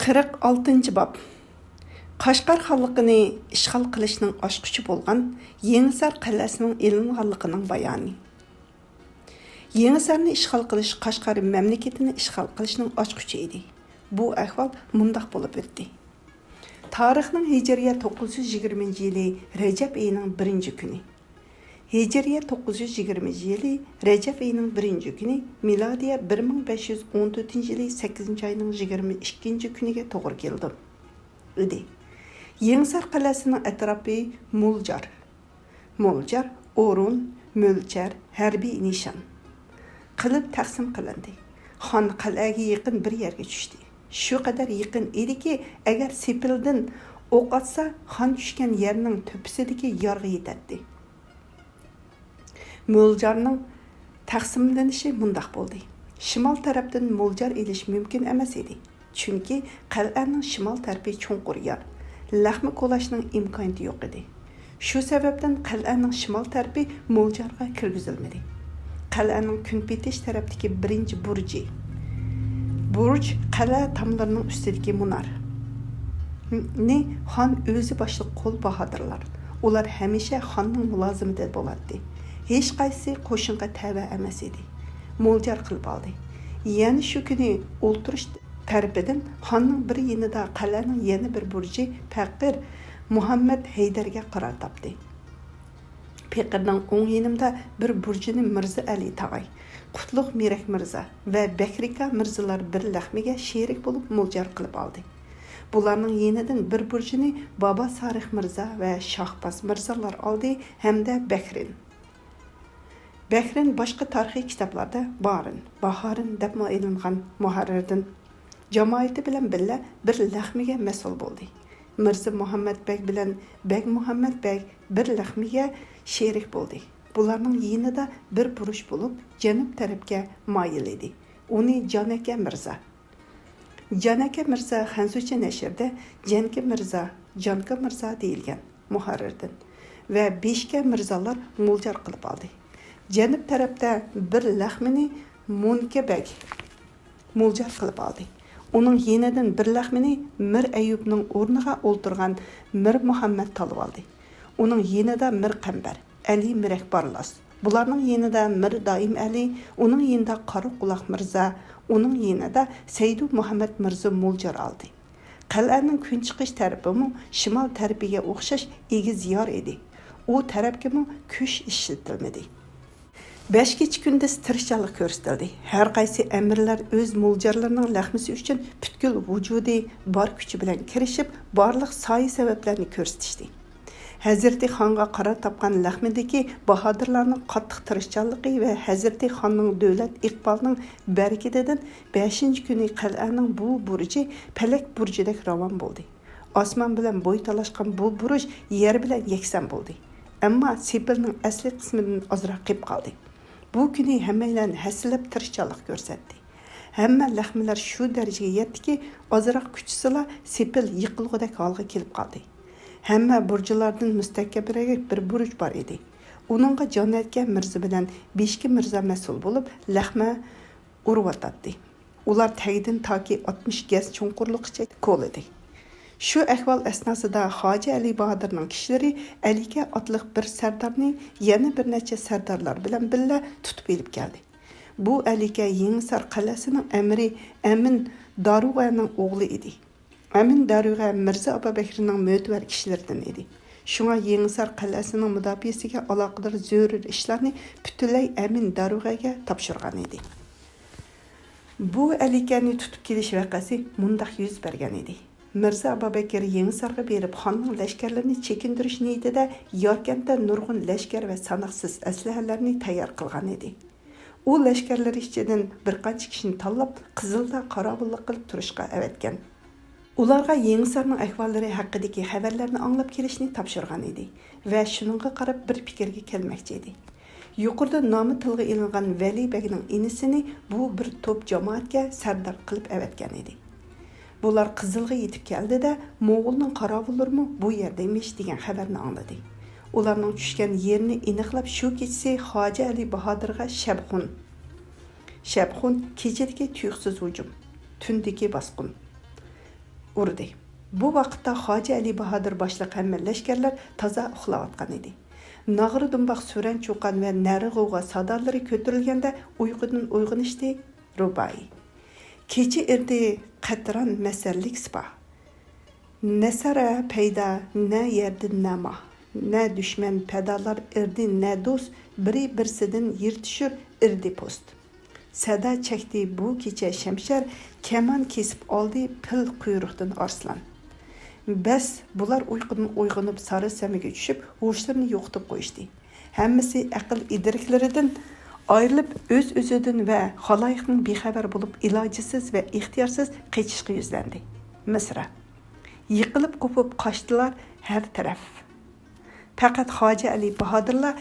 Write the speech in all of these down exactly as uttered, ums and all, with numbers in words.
قىرىق ئالتىنچى باب. قەشقەر خانلىقىنى ئىشغال قىلىشنىڭ ئاچقۇچى بولغان يېڭىسار قەلئەسىنىڭ ئېلىنغانلىقىنىڭ بايانى. يېڭىسارنى ئىشغال قىلىش قەشقەر مەملىكىتىنى ئىشغال قىلىشنىڭ ئاچقۇچى ئىدى. بۇ ئەھۋال مۇنداق بولۇپ ئۆتتى. تارىخنىڭ ھىجرىيە توققۇز يۈز يىگىرمىنچى يىلى رەجەب ئېيىنىڭ بىرىنچى كۈنى. ھىجرىيە توققۇز يۈز يىگىرمىنچى يىلى رەجەب ئېيىنىڭ بىرىنچى كۈنى، مىلادىيە بىر مىڭ بەش يۈز ئون تۆتىنچى يىلى سەككىزىنچى ئاينىڭ يىگىرمە ئىككىنچى كۈنىگە توغرا كېلىدۇ. ئىدى. يېڭىسار قەلئەسىنىڭ ئەتراپى مولجار. مولجار، ئورۇن، مۆلچەر، ھەربىي نىشان. قىلىپ تەقسىم قىلىندى. خان قەلئەگە يېقىن بىر يەرگە چۈشتى. شۇ قەدەر يېقىن ئىدىكى، ئەگەر سېپىلدىن ئوق ئاتسا، خان چۈشكەن يەرنىڭ تۆپىسىدىكى يارغا يېتەتتى. مولجارنىڭ تەقسىملىنىشى مۇنداق بولدى. شىمال تەرەپتىن مولجار ئېلىش مۇمكىن ئەمەس ئىدى. چۈنكى قەلئەنىڭ شىمال تەرىپى چوڭقۇر يار، لەخمە كولاشنىڭ ئىمكانىيىتى يوق ئىدى. شۇ سەۋەبتىن قەلئەنىڭ شىمال تەرىپى مولجارغا كىرگۈزۈلمىدى. قەلئەنىڭ كۈنپېتىش تەرەپتىكى بىرىنچى بۇرجى، بۇرج، قەلئە تاملىرىنىڭ ئۈستىدىكى مۇنار، نى خان ئۆزى باشلىق قول باھادىرلار، ئۇلار ھەمىشە خاننىڭ مۇلازىمىتىدە بولاتتى. ھېچقايسى قوشۇنغا تەۋە ئەمەس ئىدى. مولجار قىلىپ ئالدى. يەنە شۇ كۈنى ئولتۇرۇش تەرىپىدىن خاننىڭ بىر يېنىدا قەلئەنىڭ يەنە بىر بۇرجى پەقىر مۇھەممەد ھەيدەرگە قارار تاپتى. پېقىرنىڭ ئوڭ يېنىمدا بىر بۇرجىنى مىرزا ئەلى تاغاي، قۇتلۇق مىرەك مىرزا ۋە بەكرىكا مىرزىلار بىر لەخمىگە شېرىك بولۇپ مولجار قىلىپ ئالدى. بۇلارنىڭ يېنىدىن بىر بۇرجىنى بابا سارىخ مىرزا ۋە شاھباز مىرزالار ئالدى ھەمدە بەكرىن. بەكرىن باشقا تارىخىي كىتابلاردا بارىن، باھارىن دەپمۇ ئېلىنغان مۇھەررىردىن. جامائىتى بىلەن بىللە بىر لەخمىگە مەسئۇل بولدى. مىرزا مۇھەممەد بەگ بىلەن بەگ مۇھەممەد بەگ بىر لەخمىگە شېرىك بولدى. بۇلارنىڭ يېنىدا بىر بۇرۇچ بولۇپ، جەنۇب تەرەپكە مايىل ئىدى. ئۇنى جانەكە مىرزا. جانەكە مىرزا خەنزۇچە نەشردە جەنكە مىرزا، جانكا مىرزا دېيىلگەن مۇھەررىردىن ۋە بېشكە مىرزالار مولجار قىلىپ ئالدى. جەنۇب تەرەپتە بىر لەخمىنى مۇنكە بەگ مولجار قىلىپ ئالدى. ئۇنىڭ يېنىدىن بىر لەخمىنى مىر ئەييۇبنىڭ ئورنىغا ئولتۇرغان مىر مۇھەممەد تالىۋالدى. ئۇنىڭ يېنىدا مىر قەمبەر، ئەلى مىرەك بارلاس. بۇلارنىڭ يېنىدا مىر دائىم ئەلى، ئۇنىڭ يېنىدا قارا قۇلاق مىرزا، ئۇنىڭ يېنىدا سەيدۇ مۇھەممەد مىرزا مولجار ئالدى. قەلئەنىڭ كۈنچىقىش تەرىپىمۇ شىمال تەرىپىگە ئوخشاش ئېگىز يار ئىدى. ئۇ تەرەپكىمۇ كۈچ ئىشلىتىلمىدى. بەش كېچە كۈندۈز تىرىشچانلىق كۆرسىتىلدى. ھەر قايسى ئەمىرلەر ئۆز مولجارلىرىنىڭ لەخمىسى ئۈچۈن پۈتكۈل ۋۇجۇدى، بار كۈچى بىلەن كىرىشىپ، بارلىق سايە سەۋەبلەرنى كۆرسىتىشتى. ھەزرىتى خانغا قارار تاپقان لەخمىدىكى باھادىرلارنىڭ قاتتىق تىرىشچانلىقى ۋە ھەزرىتى خاننىڭ دۆلەت ئىقبالىنىڭ بەرىكىتىدىن بەشىنچى كۈنى قەلئەنىڭ بۇ بۇرجى پەلەك بۇرجىدەك راۋان بولدى. ئاسمان بىلەن بوي تالاشقان بۇ بۇرج يەر بىلەن يەكسان بولدى. ئەمما سېپىلنىڭ ئەسلى قىسمىدىن ئازراق قېلىپ قالدى. بۇ كۈنى ھەممەيلەن ھەسسىلەپ تىرىشچانلىق كۆرسەتتى. ھەممە لەخمىلەر شۇ دەرىجىگە يەتتىكى، ئازراق كۈچىسىلا سېپىل يىقىلغۇدەك ھالغا كېلىپ قالدى. ھەممە بۇرجلاردىن مۇستەھكەمرەك بىر بۇرج بار ئىدى. ئۇنىڭغا جانەكە مىرزا بىلەن بېشكە مىرزا مەسئۇل بولۇپ، لەخمە ئۇرۇۋاتاتتى. ئۇلار تەگدىن تاكى ئاتمىش گەز چوڭقۇرلۇققىچە كولىدى. شۇ ئەھۋال ئەسناسىدا خاجە ئەلى باھادىرنىڭ كىشىلىرى ئەلىكە ئاتلىق بىر سەردارنى يەنە بىر نەچچە سەردارلار بىلەن بىللە تۇتۇپ ئېلىپ كەلدى. بۇ ئەلىكە يېڭىسار قەلئەسىنىڭ ئەمىرى ئەمىن دارۇغەنىڭ ئوغلى ئىدى. ئەمىن دارۇغە مىرزا ئابابەكرىنىڭ مۆتىۋەر كىشىلىرىدىن ئىدى. شۇڭا يېڭىسار قەلئەسىنىڭ مۇداپىئەسىگە ئالاقىدار زۆرۈر ئىشلارنى پۈتۈنلەي ئەمىن دارۇغەگە تاپشۇرغان ئىدى. بۇ ئەلىكەنى تۇتۇپ كېلىش ۋەقەسى مۇنداق يۈز بەرگەن ئىدى. مىرزا ئابابەكىر يېڭىسارغا بېرىپ، خاننىڭ لەشكەرلىرىنى چېكىندۈرۈش نىيىتىدە ياركەنتتە نۇرغۇن لەشكەر ۋە ساناقسىز ئەسلىھەلەرنى تەييار قىلغان ئىدى. ئۇ لەشكەرلىرى ئىچىدىن بىر قانچە كىشىنى تاللاپ، قىزىلدا قاراۋۇللۇق قىلىپ تۇرۇشقا ئەۋەتكەن. ئۇلارغا يېڭىسارنىڭ ئەھۋاللىرى ھەققىدىكى خەۋەرلەرنى ئاڭلاپ كېلىشنى تاپشۇرغان ئىدى ۋە شۇنىڭغا قاراپ بىر پىكىرگە كەلمەكچى ئىدى. يۇقىرىدا نامى تىلغا ئېلىنغان ۋەلى بەگنىڭ ئىنىسىنى بۇ بىر توپ جامائەتكە سەردار قىلىپ ئەۋەتكەن ئىدى. بۇلار قىزىلغا يېتىپ كەلدى-دە، موڭغۇلنىڭ قاراۋۇللىرىمۇ بۇ يەردە ئىمىش دېگەن خەۋەرنى ئاڭلىدى. ئۇلارنىڭ چۈشكەن يېرىنى ئېنىقلاپ، شۇ كېچىسى خاجە ئەلى باھادىرغا شەبخۇن، شەبخۇن، كېچىدىكى تۇيۇقسىز ھۇجۇم، تۈندىكى باسقۇن، ئۇردى. بۇ ۋاقىتتا خاجە ئەلى باھادىر باشلىق ھەممە لەشكەرلەر تازا ئۇخلاۋاتقان ئىدى. ناغرا، دۇمباق، سۈرەن، چۇقان ۋە نەرە، غوۋغا سادالىرى كۆتۈرۈلگەندە ئۇيقۇدىن ئويغىنىشتى. رۇبائىي. كېچە ئىردى قەتران مەسەللىك سىپا. نە سارا پەيدا، نە يەردىن نە ماھ، نە دۈشمەن پەدالار ئىردى، نە دوست، بىرى بىرسىدىن يىرتىشۇر ئىردى پوست. سەدا چەكتى بۇ كېچە شەمشەر، كامان كېسىپ ئالدى پىل قۇيرۇقتىن ئارسلان. بەس، بۇلار ئۇيقۇدىن ئويغىنىپ سارا سەمىگە چۈشۈپ ھوشلىرىنى يوقىتىپ قويۇشتى. ھەممىسى ئەقىل ئىدرىكلىرىدىن ئايرىلىپ، ئۆز-ئۆزىدىن ۋە خالايىقتىن بىخەۋەر بولۇپ، ئىلاجىسىز ۋە ئىختىيارسىز قېچىشقا يۈزلەندى. مىسرا. يىقىلىپ قوپۇپ قاچتىلار ھەر تەرەپ. پەقەت خاجە ئەلى باھادىرلا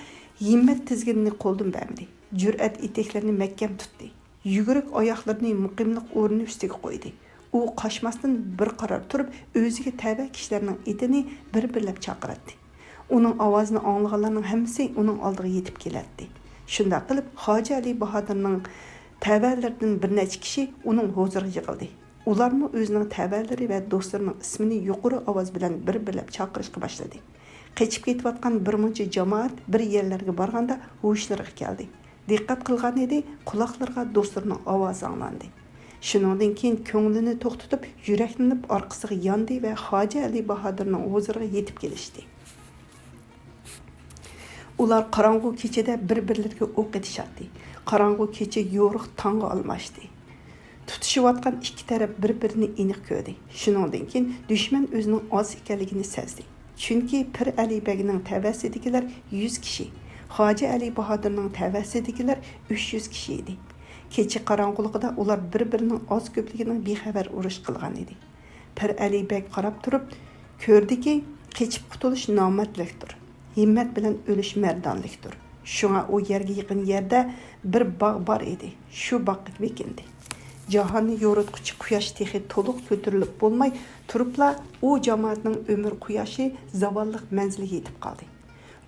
ھىممەت تىزگىنىنى قولدىن بەرمىدى. جۈرئەت ئېتەكلىرىنى مەھكەم تۇتتى. يۈگۈرۈك ئاياغلىرىنى مۇقىملىق ئورنى ئۈستىگە قويدى. ئۇ قاچماستىن بىر قارار تۇرۇپ، ئۆزىگە تەۋە كىشىلەرنىڭ ئېتىنى بىر-بىرلەپ چاقىراتتى. ئۇنىڭ ئاۋازىنى ئاڭلىغانلارنىڭ ھەممىسى ئۇنىڭ ئالدىغا يېتىپ كېلەتتى. شۇنداق قىلىپ، خاجە ئەلى باھادىرنىڭ تەۋەلىرىدىن بىر نەچچە كىشى ئۇنىڭ ھۇزۇرىغا يىغىلدى. ئۇلارمۇ ئۆزىنىڭ تەۋەلىرى ۋە دوستلىرىنىڭ ئىسمىنى يۇقىرى ئاۋاز بىلەن بىر-بىرلەپ چاقىرىشقا باشلىدى. قېچىپ كېتىۋاتقان بىر مۇنچە جامائەت بىر يەرلەرگە بارغاندا ھوشلىرىغا كەلدى. دىققەت قىلغانىدى، قۇلاقلىرىغا دوستلىرىنىڭ ئاۋازى ئاڭلاندى. شۇنىڭدىن كېيىن كۆڭلىنى توختىتىپ، يۈرەكلىنىپ ئارقىسىغا ياندى ۋە خاجە ئەلى باھادىرنىڭ ھۇزۇرىغا يېتىپ كېلىشتى. ئۇلار قاراڭغۇ كېچىدە بىر-بىرلىرىگە ئوق ئېتىشاتتى. قاراڭغۇ كېچە يورۇق تاڭغا ئالماشتى. تۇتۇشۇۋاتقان ئىككى تەرەپ بىر-بىرىنى ئېنىق كۆردى. شۇنىڭدىن كېيىن دۈشمەن ئۆزىنىڭ ئاز ئىكەنلىكىنى سەزدى. چۈنكى پىر ئەلى بەگنىڭ تەۋەسىدىكىلەر يۈز كىشى، خاجە ئەلى باھادىرنىڭ تەۋەسىدىكىلەر ئۈچ يۈز كىشى ئىدى. كېچە قاراڭغۇلۇقىدا ئۇلار بىر-بىرىنىڭ ئاز-كۆپلۈكىدىن بىخەۋەر ئۇرۇش قىلغان ئىدى. پىر ئەلى بەگ قاراپ تۇرۇپ كۆردىكى، قېچىپ قۇتۇلۇش نامەردلىكتۇر، ھىممەت بىلەن ئۆلۈش مەردانىلىكتۇر. شۇڭا ئۇ يەرگە يېقىن يەردە بىر باغ بار ئىدى. شۇ باغقا بېكىندى. جاھاننى يورۇتقۇچى قۇياش تېخى تولۇق كۆتۈرۈلۈپ بولماي تۇرۇپلا، ئۇ جامائەتنىڭ ئۆمۈر قۇياشى زاۋاللىق مەنزىلىگە يېتىپ قالدى.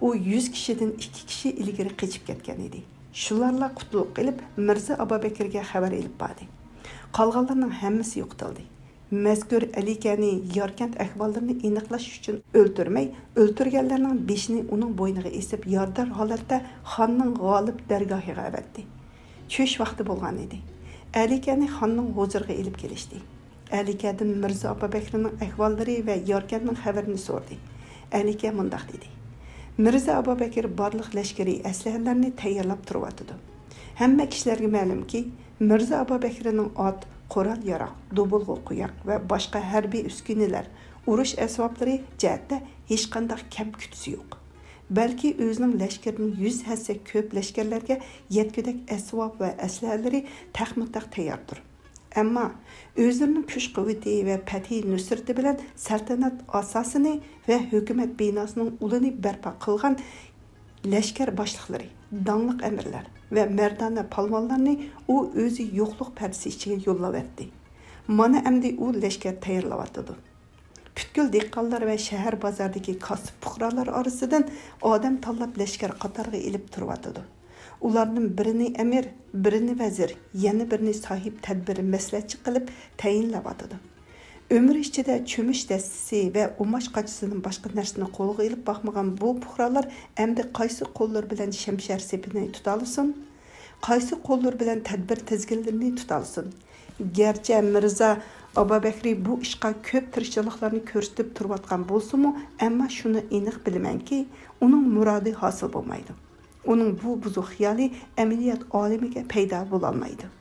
ئۇ يۈز كىشىدىن ئىككى كىشى ئىلگىرى قېچىپ كەتكەن ئىدى. شۇلارلا قۇتۇلۇپ قېلىپ، مىرزا ئابابەكرگە خەۋەر ئېلىپ باردى. قالغانلارنىڭ ھەممىسى يوقىتىلدى. مەزكۇر ئەلىكەنى ياركەنت ئەھۋاللىرىنى ئېنىقلاش ئۈچۈن ئۆلتۈرمەي، ئۆلتۈرگەنلەرنىڭ بېشىنى ئۇنىڭ بوينىغا ئېسىپ، يارىدار ھالەتتە خاننىڭ غالىب دەرگاھىغا ئەۋەتتى. چۈش ۋاقتى بولغان ئىدى. ئەلىكەنى خاننىڭ ھۇزۇرىغا ئېلىپ كېلىشتى. ئەلىكەدىن مىرزا ئابابەكرىنىڭ ئەھۋاللىرى ۋە ياركەنتنىڭ خەۋىرىنى سورىدى. ئەلىكە مۇنداق دېدى: مىرزا ئابابەكرى بارلىق لەشكىرىي ئەسلىھەلەرنى تەييارلاپ تۇرۇۋاتىدۇ. ھەممە كىشىلەرگە مەلۇمكى، مىرزا ئابابەكرىنىڭ ئات، قورال-ياراغ، دوبۇلغا قوياق ۋە باشقا ھەربىي ئۈسكۈنىلەر، ئۇرۇش ئەسۋابلىرى جەھەتتە ھېچقانداق كەم-كۈتىسى يوق. بەلكى ئۆزىنىڭ لەشكىرىدىن يۈز ھەسسە كۆپ لەشكەرلەرگە يەتكۈدەك ئەسۋاب ۋە ئەسلىھەلىرى تەخمۇتەخ تەيياردۇر. ئەمما ئۆزلىرىنىڭ كۈچ-قۇۋۋىتى ۋە پەتھىي نۇسرىتى بىلەن سەلتەنەت ئاساسىنى ۋە ھۆكۈمەت بىناسىنىڭ ئۇلىنى بەرپا قىلغان لەشكەر باشلىقلىرى، داڭلىق ئەمىرلەر ۋە مەردانە پالۋانلارنى ئۇ ئۆزى يوقلۇق پەردىسى ئىچىگە يوللاۋەتتى. مانا ئەمدى ئۇ لەشكەر تەييارلاۋاتىدۇ. پۈتكۈل دېھقانلار ۋە شەھەر بازاردىكى كاسىپ پۇقرالار ئارىسىدىن ئادەم تاللاپ لەشكەر قاتارغا ئېلىپ تۇرۇۋاتىدۇ. ئۇلاردىن بىرىنى ئەمىر، بىرىنى ۋەزىر، يەنە بىرىنى ساھىب تەدبىر مەسلىھەتچى قىلىپ تەيىنلەۋاتىدۇ. ئۆمرى ئىچىدە چۆمۈچ دەستىسى ۋە ئۇماچ قاچىسىدىن باشقا نەرسىنى قولىغا ئېلىپ باقمىغان بۇ پۇقرالار ئەمدى قايسى قوللىرى بىلەن شەمشەر سېپىنى تۇتالىسۇن؟ قايسى قوللىرى بىلەن تەدبىر تىزگىنلىرىنى تۇتالىسۇن؟ گەرچە مىرزا ئابابەكرى بۇ ئىشقا كۆپ تىرىشچانلىقلارنى كۆرسىتىپ تۇرۇۋاتقان بولسىمۇ، ئەمما شۇنى ئېنىق بىلىمەنكى، ئۇنىڭ مۇرادى ھاسىل بولمايدۇ. ئۇنىڭ بۇ بۇزۇق خىيالى ئەمەلىيەت ئالىمىگە پەيدا بولالمايدۇ.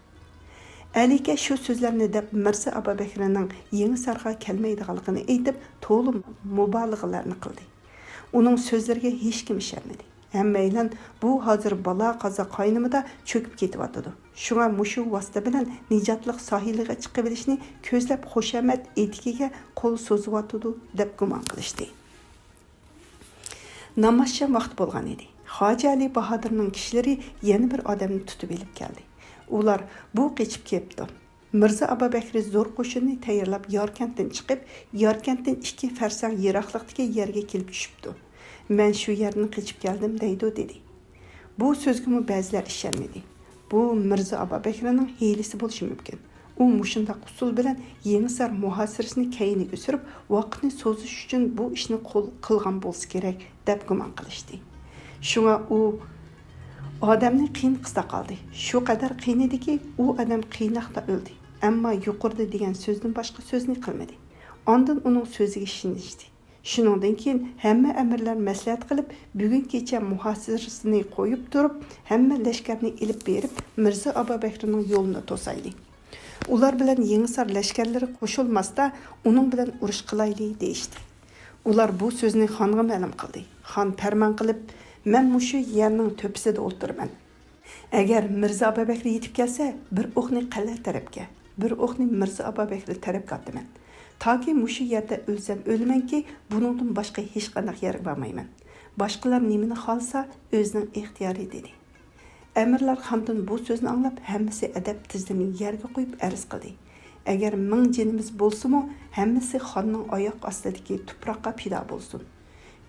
ئەلىكە شۇ سۆزلەرنى دەپ، مىرزا ئابابەكرىنىڭ يېڭىسارغا كەلمەيدىغانلىقىنى ئېيتىپ، تولا مۇبالىغىلەرنى قىلدى. ئۇنىڭ سۆزلىرىگە ھېچكىم ئىشەنمىدى. ھەممەيلەن بۇ ھازىر بالا-قازا قاينىمىدا چۆكۈپ كېتىۋاتىدۇ. شۇڭا مۇشۇ ۋاسىتە بىلەن نىجاتلىق ساھىلىغا چىقىۋېلىشنى كۆزلەپ، خۇشامەت ئېتىكىگە قول سوزۇۋاتىدۇ، دەپ گۇمان قىلىشتى. نامازشام ۋاقتى بولغان ئىدى. خاجە ئەلى باھادىرنىڭ كىشىلىرى يەنە بىر ئادەمنى تۇتۇپ ئېلىپ كەلدى. ئۇلار: بۇ قېچىپ كېلىپتۇ. مىرزا ئابابەكرى زور قوشۇننى تەييارلاپ، ياركەنتتىن چىقىپ، ياركەنتتىن ئىككى فەرسەڭ يىراقلىقتىكى يەرگە كېلىپ چۈشۈپتۇ. مەن شۇ يەردىن قېچىپ كەلدىم، دەيدۇ، دېدى. بۇ سۆزگىمۇ بەزىلەر ئىشەنمىدى. بۇ مىرزا ئابابەكرىنىڭ ھىيلىسى بولۇشى مۇمكىن. ئۇ مۇشۇنداق ئۇسۇل بىلەن يېڭىسار مۇھاسىرىسىنى كەينىگە سۈرۈپ، ۋاقىتنى سوزۇش ئۈچۈن بۇ ئىشنى قول-، قىلغان بولسا كېرەك، دەپ گۇمان قىلىشتى. شۇڭا ئۇ ئادەمنى قىينىتقۇسىدا قالدى. شۇ قەدەر قىينىدىكى، ئۇ ئادەم قىيناقتا ئۆلدى. ئەمما يۇقىرىدا دېگەن سۆزدىن باشقا سۆزنى قىلمىدى. ئاندىن ئۇنىڭ سۆزىگە ئىشىنىشتى. شۇنىڭدىن كېيىن ھەممە ئەمىرلەر مەسلىھەت قىلىپ، بۈگۈن كېچە مۇھاسىرىسىنى قويۇپ تۇرۇپ، ھەممە لەشكەرنى ئېلىپ بېرىپ، مىرزا ئابابەكرىنىڭ يولىنى توسايلى. ئۇلار بىلەن يېڭىسار لەشكەرلىرى قوشۇلماستا، ئۇنىڭ بىلەن ئۇرۇش قىلايلى، دېيىشتى. ئۇلار بۇ سۆزنى خانغا مەلۇم قىلدى. خان پەرمان قىلىپ، مەن مۇشۇ يەرنىڭ تۆپىسىدە ئولتۇرىمەن. ئەگەر مىرزا ئابابەكرى يېتىپ كەلسە، بىر ئوقنى قەلئە تەرەپكە، بىر ئوقنى مىرزا ئابابەكرى تەرەپكە ئاتىمەن. تاكى مۇشۇ يەردە ئۆلسەم ئۆلىمەنكى، بۇنىڭدىن باشقا ھېچقانداق يەرگە بارمايمەن. باشقىلار نېمىنى خالىسا، ئۆزىنىڭ ئىختىيارى، دېدى. ئەمىرلەر خاندىن بۇ سۆزنى ئاڭلاپ، ھەممىسى ئەدەپ تىزلىرىنى يەرگە قويۇپ ئەرز قىلدى، ئەگەر مىڭ جېنىمىز بولسىمۇ، ھەممىسى خاننىڭ ئاياق ئاستىدىكى تۇپراققا پىدا بولسۇن.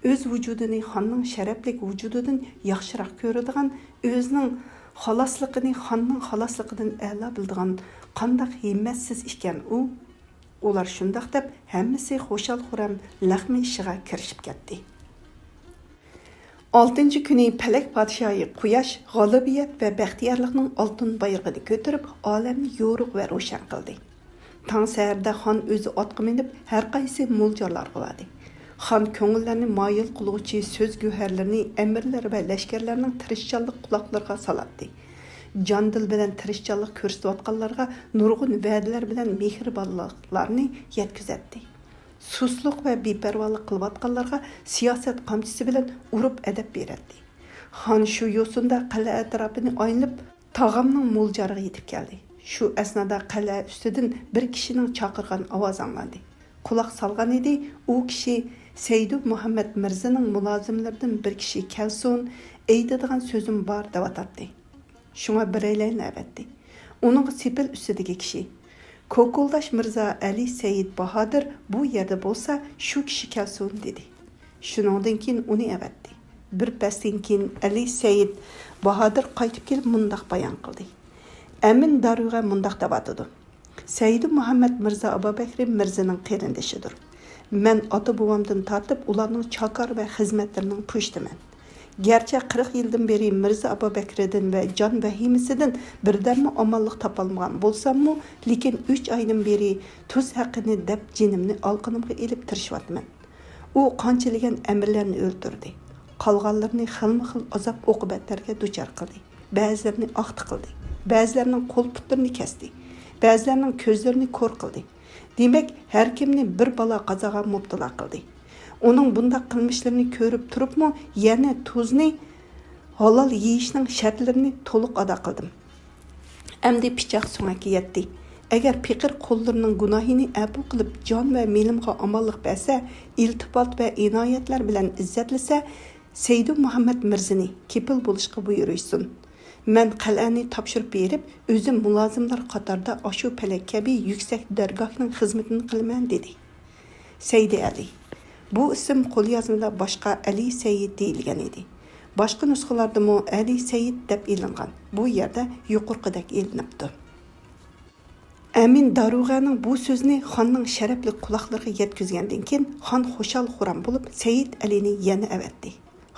ئۆز ۋۇجۇدىنى خاننىڭ شەرەپلىك ۋۇجۇدىدىن ياخشىراق كۆرىدىغان، ئۆزىنىڭ خالاسلىقىنى خاننىڭ خالاسلىقىدىن ئەلا بىلىدىغان قانداق ھىممەتسىز ئىكەن ئۇ! ئۇلار شۇنداق دەپ، ھەممىسى خۇشال-خۇرام لەخمە ئىشىغا كىرىشىپ كەتتى. ئالتىنچى كۈنى پەلەك پادىشاھى قۇياش غالىبىيەت ۋە بەختىيارلىقنىڭ ئالتۇن بايرىقىنى كۆتۈرۈپ، ئالەمنى يورۇق ۋە روشەن قىلدى. تاڭ سەھەردە خان ئۆزى ئاتقا مىنىپ، ھەرقايسى مولجارلارغا باردى. خان كۆڭۈللەرنى مايىل قىلغۇچى سۆز گۆھەرلىرىنى ئەمىرلەر ۋە لەشكەرلەرنىڭ تىرىشچانلىق قۇلاقلىرىغا سالاتتى. جان-دىل بىلەن تىرىشچانلىق كۆرسىتىۋاتقانلارغا نۇرغۇن ۋەدىلەر بىلەن مېھرىبانلىقلارنى يەتكۈزەتتى. سۇسلۇق ۋە بىپەرۋالىق قىلىۋاتقانلارغا سىياسەت قامچىسى بىلەن ئۇرۇپ ئەدەپ بېرەتتى. خان شۇ يوسۇندا قەلئە ئەتراپىنى ئايلىنىپ، تاغامنىڭ مولجارىغا يېتىپ كەلدى. شۇ ئەسنادا قەلئە ئۈستىدىن بىر كىشىنىڭ چاقىرغان ئاۋازى ئاڭلاندى. قۇلاق سالغان ئىدى، ئۇ كىشى سەيدۇ مۇھەممەد مىرزىنىڭ مۇلازىملىرىدىن بىر كىشى كەلسۇن، ئېيتىدىغان سۆزۈم بار، دەۋاتاتتى. شۇڭا بىرەيلەننى ئەۋەتتى. ئۇنىڭغا سېپىل ئۈستىدىكى كىشى، كوكۇلداش مىرزا ئەلى سەيىد باھادىر بۇ يەردە بولسا، شۇ كىشى كەلسۇن، دېدى. شۇنىڭدىن كېيىن ئۇنى ئەۋەتتى. بىر پەستىن كېيىن ئەلى سەيىد باھادىر قايتىپ كېلىپ مۇنداق بايان قىلدى، ئەمىن دارۇغە مۇنداق دەۋاتىدۇ، سەيدۇ مۇھەممەد مىرزا ئابابەكرى مىرزىنىڭ قېرىندىشىدۇر. مەن ئاتا-بوۋامدىن تارتىپ ئۇلارنىڭ چاكار ۋە خىزمەتلىرىنىڭ پۇشتىمەن. گەرچە قىرىق يىلدىن بېرى مىرزا ئابابەكرىدىن ۋە جان ۋەھىمىسىدىن بىردەممۇ ئامانلىق تاپالمىغان بولساممۇ، لېكىن ئۈچ ئايدىن بېرى تۇز ھەققىنى دەپ جېنىمنى ئالقىنىمغا ئېلىپ تىرىشىۋاتىمەن. ئۇ قانچىلىگەن ئەمىرلەرنى ئۆلتۈردى. قالغانلىرىنى خىلمۇ خىل ئازاب ئوقۇبەتلەرگە دۇچار قىلدى. بەزىلىرىنى ئاختا قىلدى. بەزىلەرنىڭ قول پۇتلىرىنى كەستى. بەزىلەرنىڭ كۆزلىرىنى كور قىلدى. دېمەك، ھەركىمنى بىر بالا قازاغا مۇپتىلا قىلدى. ئۇنىڭ بۇنداق قىلمىشلىرىنى كۆرۈپ تۇرۇپمۇ يەنە تۇزنى ھالال يېيىشنىڭ شەرتلىرىنى تولۇق ئادا قىلدىم. ئەمدى پىچاق سۆڭەككە يەتتى. ئەگەر پېقىر قۇللىرىنىڭ گۇناھىنى ئەپۇ قىلىپ، جان ۋە مېلىمغا ئامانلىق بەرسە، ئىلتىپات ۋە ئىنايەتلەر بىلەن ئىززەتلىسە، سەيدۇ مۇھەممەد مىرزىنى كېپىل بولۇشقا بۇيرۇشسۇن. مەن قەلئەنى تاپشۇرۇپ بېرىپ، ئۆزۈم مۇلازىملار قاتارىدا ئاشۇ پەلەك كەبى يۈكسەك دەرگاھنىڭ خىزمىتىنى قىلىمەن، دېدى. سەيدى ئەلى. بۇ ئىسىم قوليازمىدا باشقا ئەلى سەيىد دېيىلگەن ئىدى. باشقا نۇسخىلاردىمۇ ئەلى سەيىد دەپ ئېلىنغان. بۇ يەردە يۇقىرىقىدەك ئېلىنىپتۇ. ئەمىن دارۇغەنىڭ بۇ سۆزىنى خاننىڭ شەرەپلىك قۇلاقلىرىغا يەتكۈزگەندىن كېيىن، خان خۇشال-خۇرام بولۇپ، سەيىد ئەلىنى يەنە ئەۋەتتى.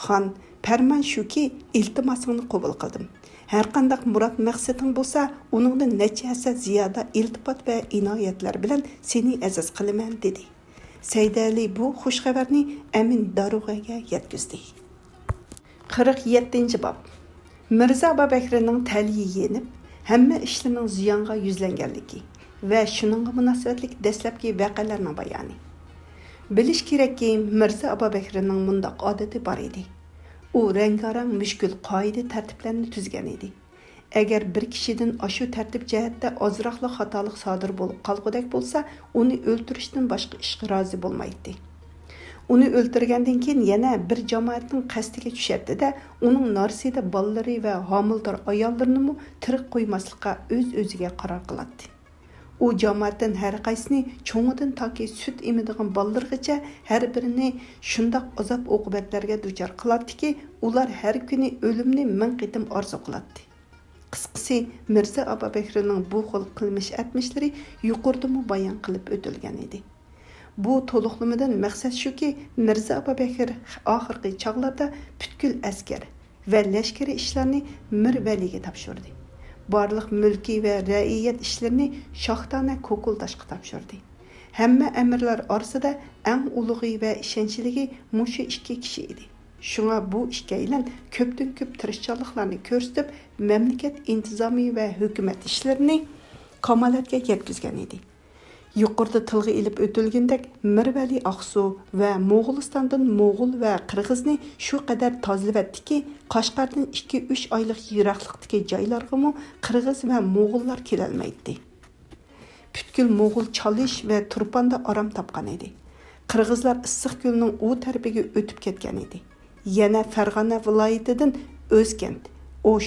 خان، پەرمان شۇكى، ئىلتىماسىڭنى قوبۇل قىلدىم. ھەرقانداق مۇراد-مەقسىتىڭ بولسا، ئۇنىڭدىن نەچچە ھەسسە زىيادە ئىلتىپات ۋە ئىنايەتلەر بىلەن سېنى ئەزىز قىلىمەن، دېدى. سەيدەلى بۇ خۇش خەۋەرنى ئەمىن دارۇغەگە يەتكۈزدى. قىرىق يەتتىنچى باب. مىرزا ئابابەكرىنىڭ تەلىيى يېنىپ، ھەممە ئىشلىرىنىڭ زىيانغا يۈزلەنگەنلىكى ۋە شۇنىڭغا مۇناسىۋەتلىك دەسلەپكى ۋەقەلەرنىڭ بايانى. بىلىش كېرەككى، مىرزا ئابابەكرىنىڭ مۇنداق ئادىتى بار ئىدى. ئۇ رەڭگارەڭ مۈشكۈل قائىدە-تەرتىپلەرنى تۈزگەن ئىدى. ئەگەر بىر كىشىدىن ئاشۇ تەرتىپ جەھەتتە ئازراقلا خاتالىق سادىر بولۇپ قالغۇدەك بولسا، ئۇنى ئۆلتۈرۈشتىن باشقا ئىشقا رازى بولمايتتى. ئۇنى ئۆلتۈرگەندىن كېيىن يەنە بىر جامائەتنىڭ قەستىگە چۈشەتتى-دە، ئۇنىڭ نارسىدە بالىلىرى ۋە ھامىلىدار ئاياللىرىنىمۇ تىرىك قويماسلىققا ئۆز-ئۆزىگە قارار قىلاتتى. ئۇ جامائەتتىن ھەرقايسىنى، چوڭىدىن تاكى سۈت ئېمىدىغان بالىلىرىغىچە، ھەر بىرىنى شۇنداق ئازاب-ئوقۇبەتلەرگە دۇچار قىلاتتىكى، ئۇلار ھەر كۈنى ئۆلۈمنى مىڭ قېتىم ئارزۇ قىلاتتى. قىسقىسى، مىرزا ئابابەكرىنىڭ بۇ خىل قىلمىش ئەتمىشلىرى يۇقىرىدىمۇ بايان قىلىپ ئۆتۈلگەن ئىدى. بۇ تولۇقلىمىدىن مەقسەت شۇكى، مىرزا ئابابەكرى ئاخىرقى چاغلاردا پۈتكۈل ئەسكەر ۋە لەشكىرىي ئىشلارنى مىر ۋەلىگە تاپشۇردى. بارلىق مۈلكىي ۋە رەئىيەت ئىشلىرىنى شاھدانە كوكۇلداشقا تاپشۇردى. ھەممە ئەمىرلەر ئارىسىدا ئەڭ ئۇلۇغى ۋە ئىشەنچلىكى مۇشۇ ئىككى كىشى ئىدى. شۇڭا بۇ ئىككىيلەن كۆپتىن كۆپ تىرىشچانلىقلارنى كۆرسىتىپ، مەملىكەت ئىنتىزامى ۋە ھۆكۈمەت ئىشلىرىنى كامالەتكە يەتكۈزگەن ئىدى. يۇقىرىدا تىلغا ئېلىپ ئۆتۈلگىنىدەك، مىر ۋەلى ئاقسۇ ۋە موغۇلىستاندىن موغۇل ۋە قىرغىزنى شۇ قەدەر تازىلىۋەتتىكى، قەشقەردىن ئىككى-ئۈچ ئايلىق يىراقلىقتىكى جايلارغىمۇ قىرغىز ۋە موغۇللار كېلەلمەيتتى. پۈتكۈل موغۇل چالىش ۋە تۇرپاندا ئارام تاپقان ئىدى. قىرغىزلار ئىسسىق كۆلنىڭ ئۇ تەرىپىگە ئۆتۈپ كەتكەن ئىدى. يەنە فەرغانە ۋىلايىتىدىن ئۆزكەنت، ئوش،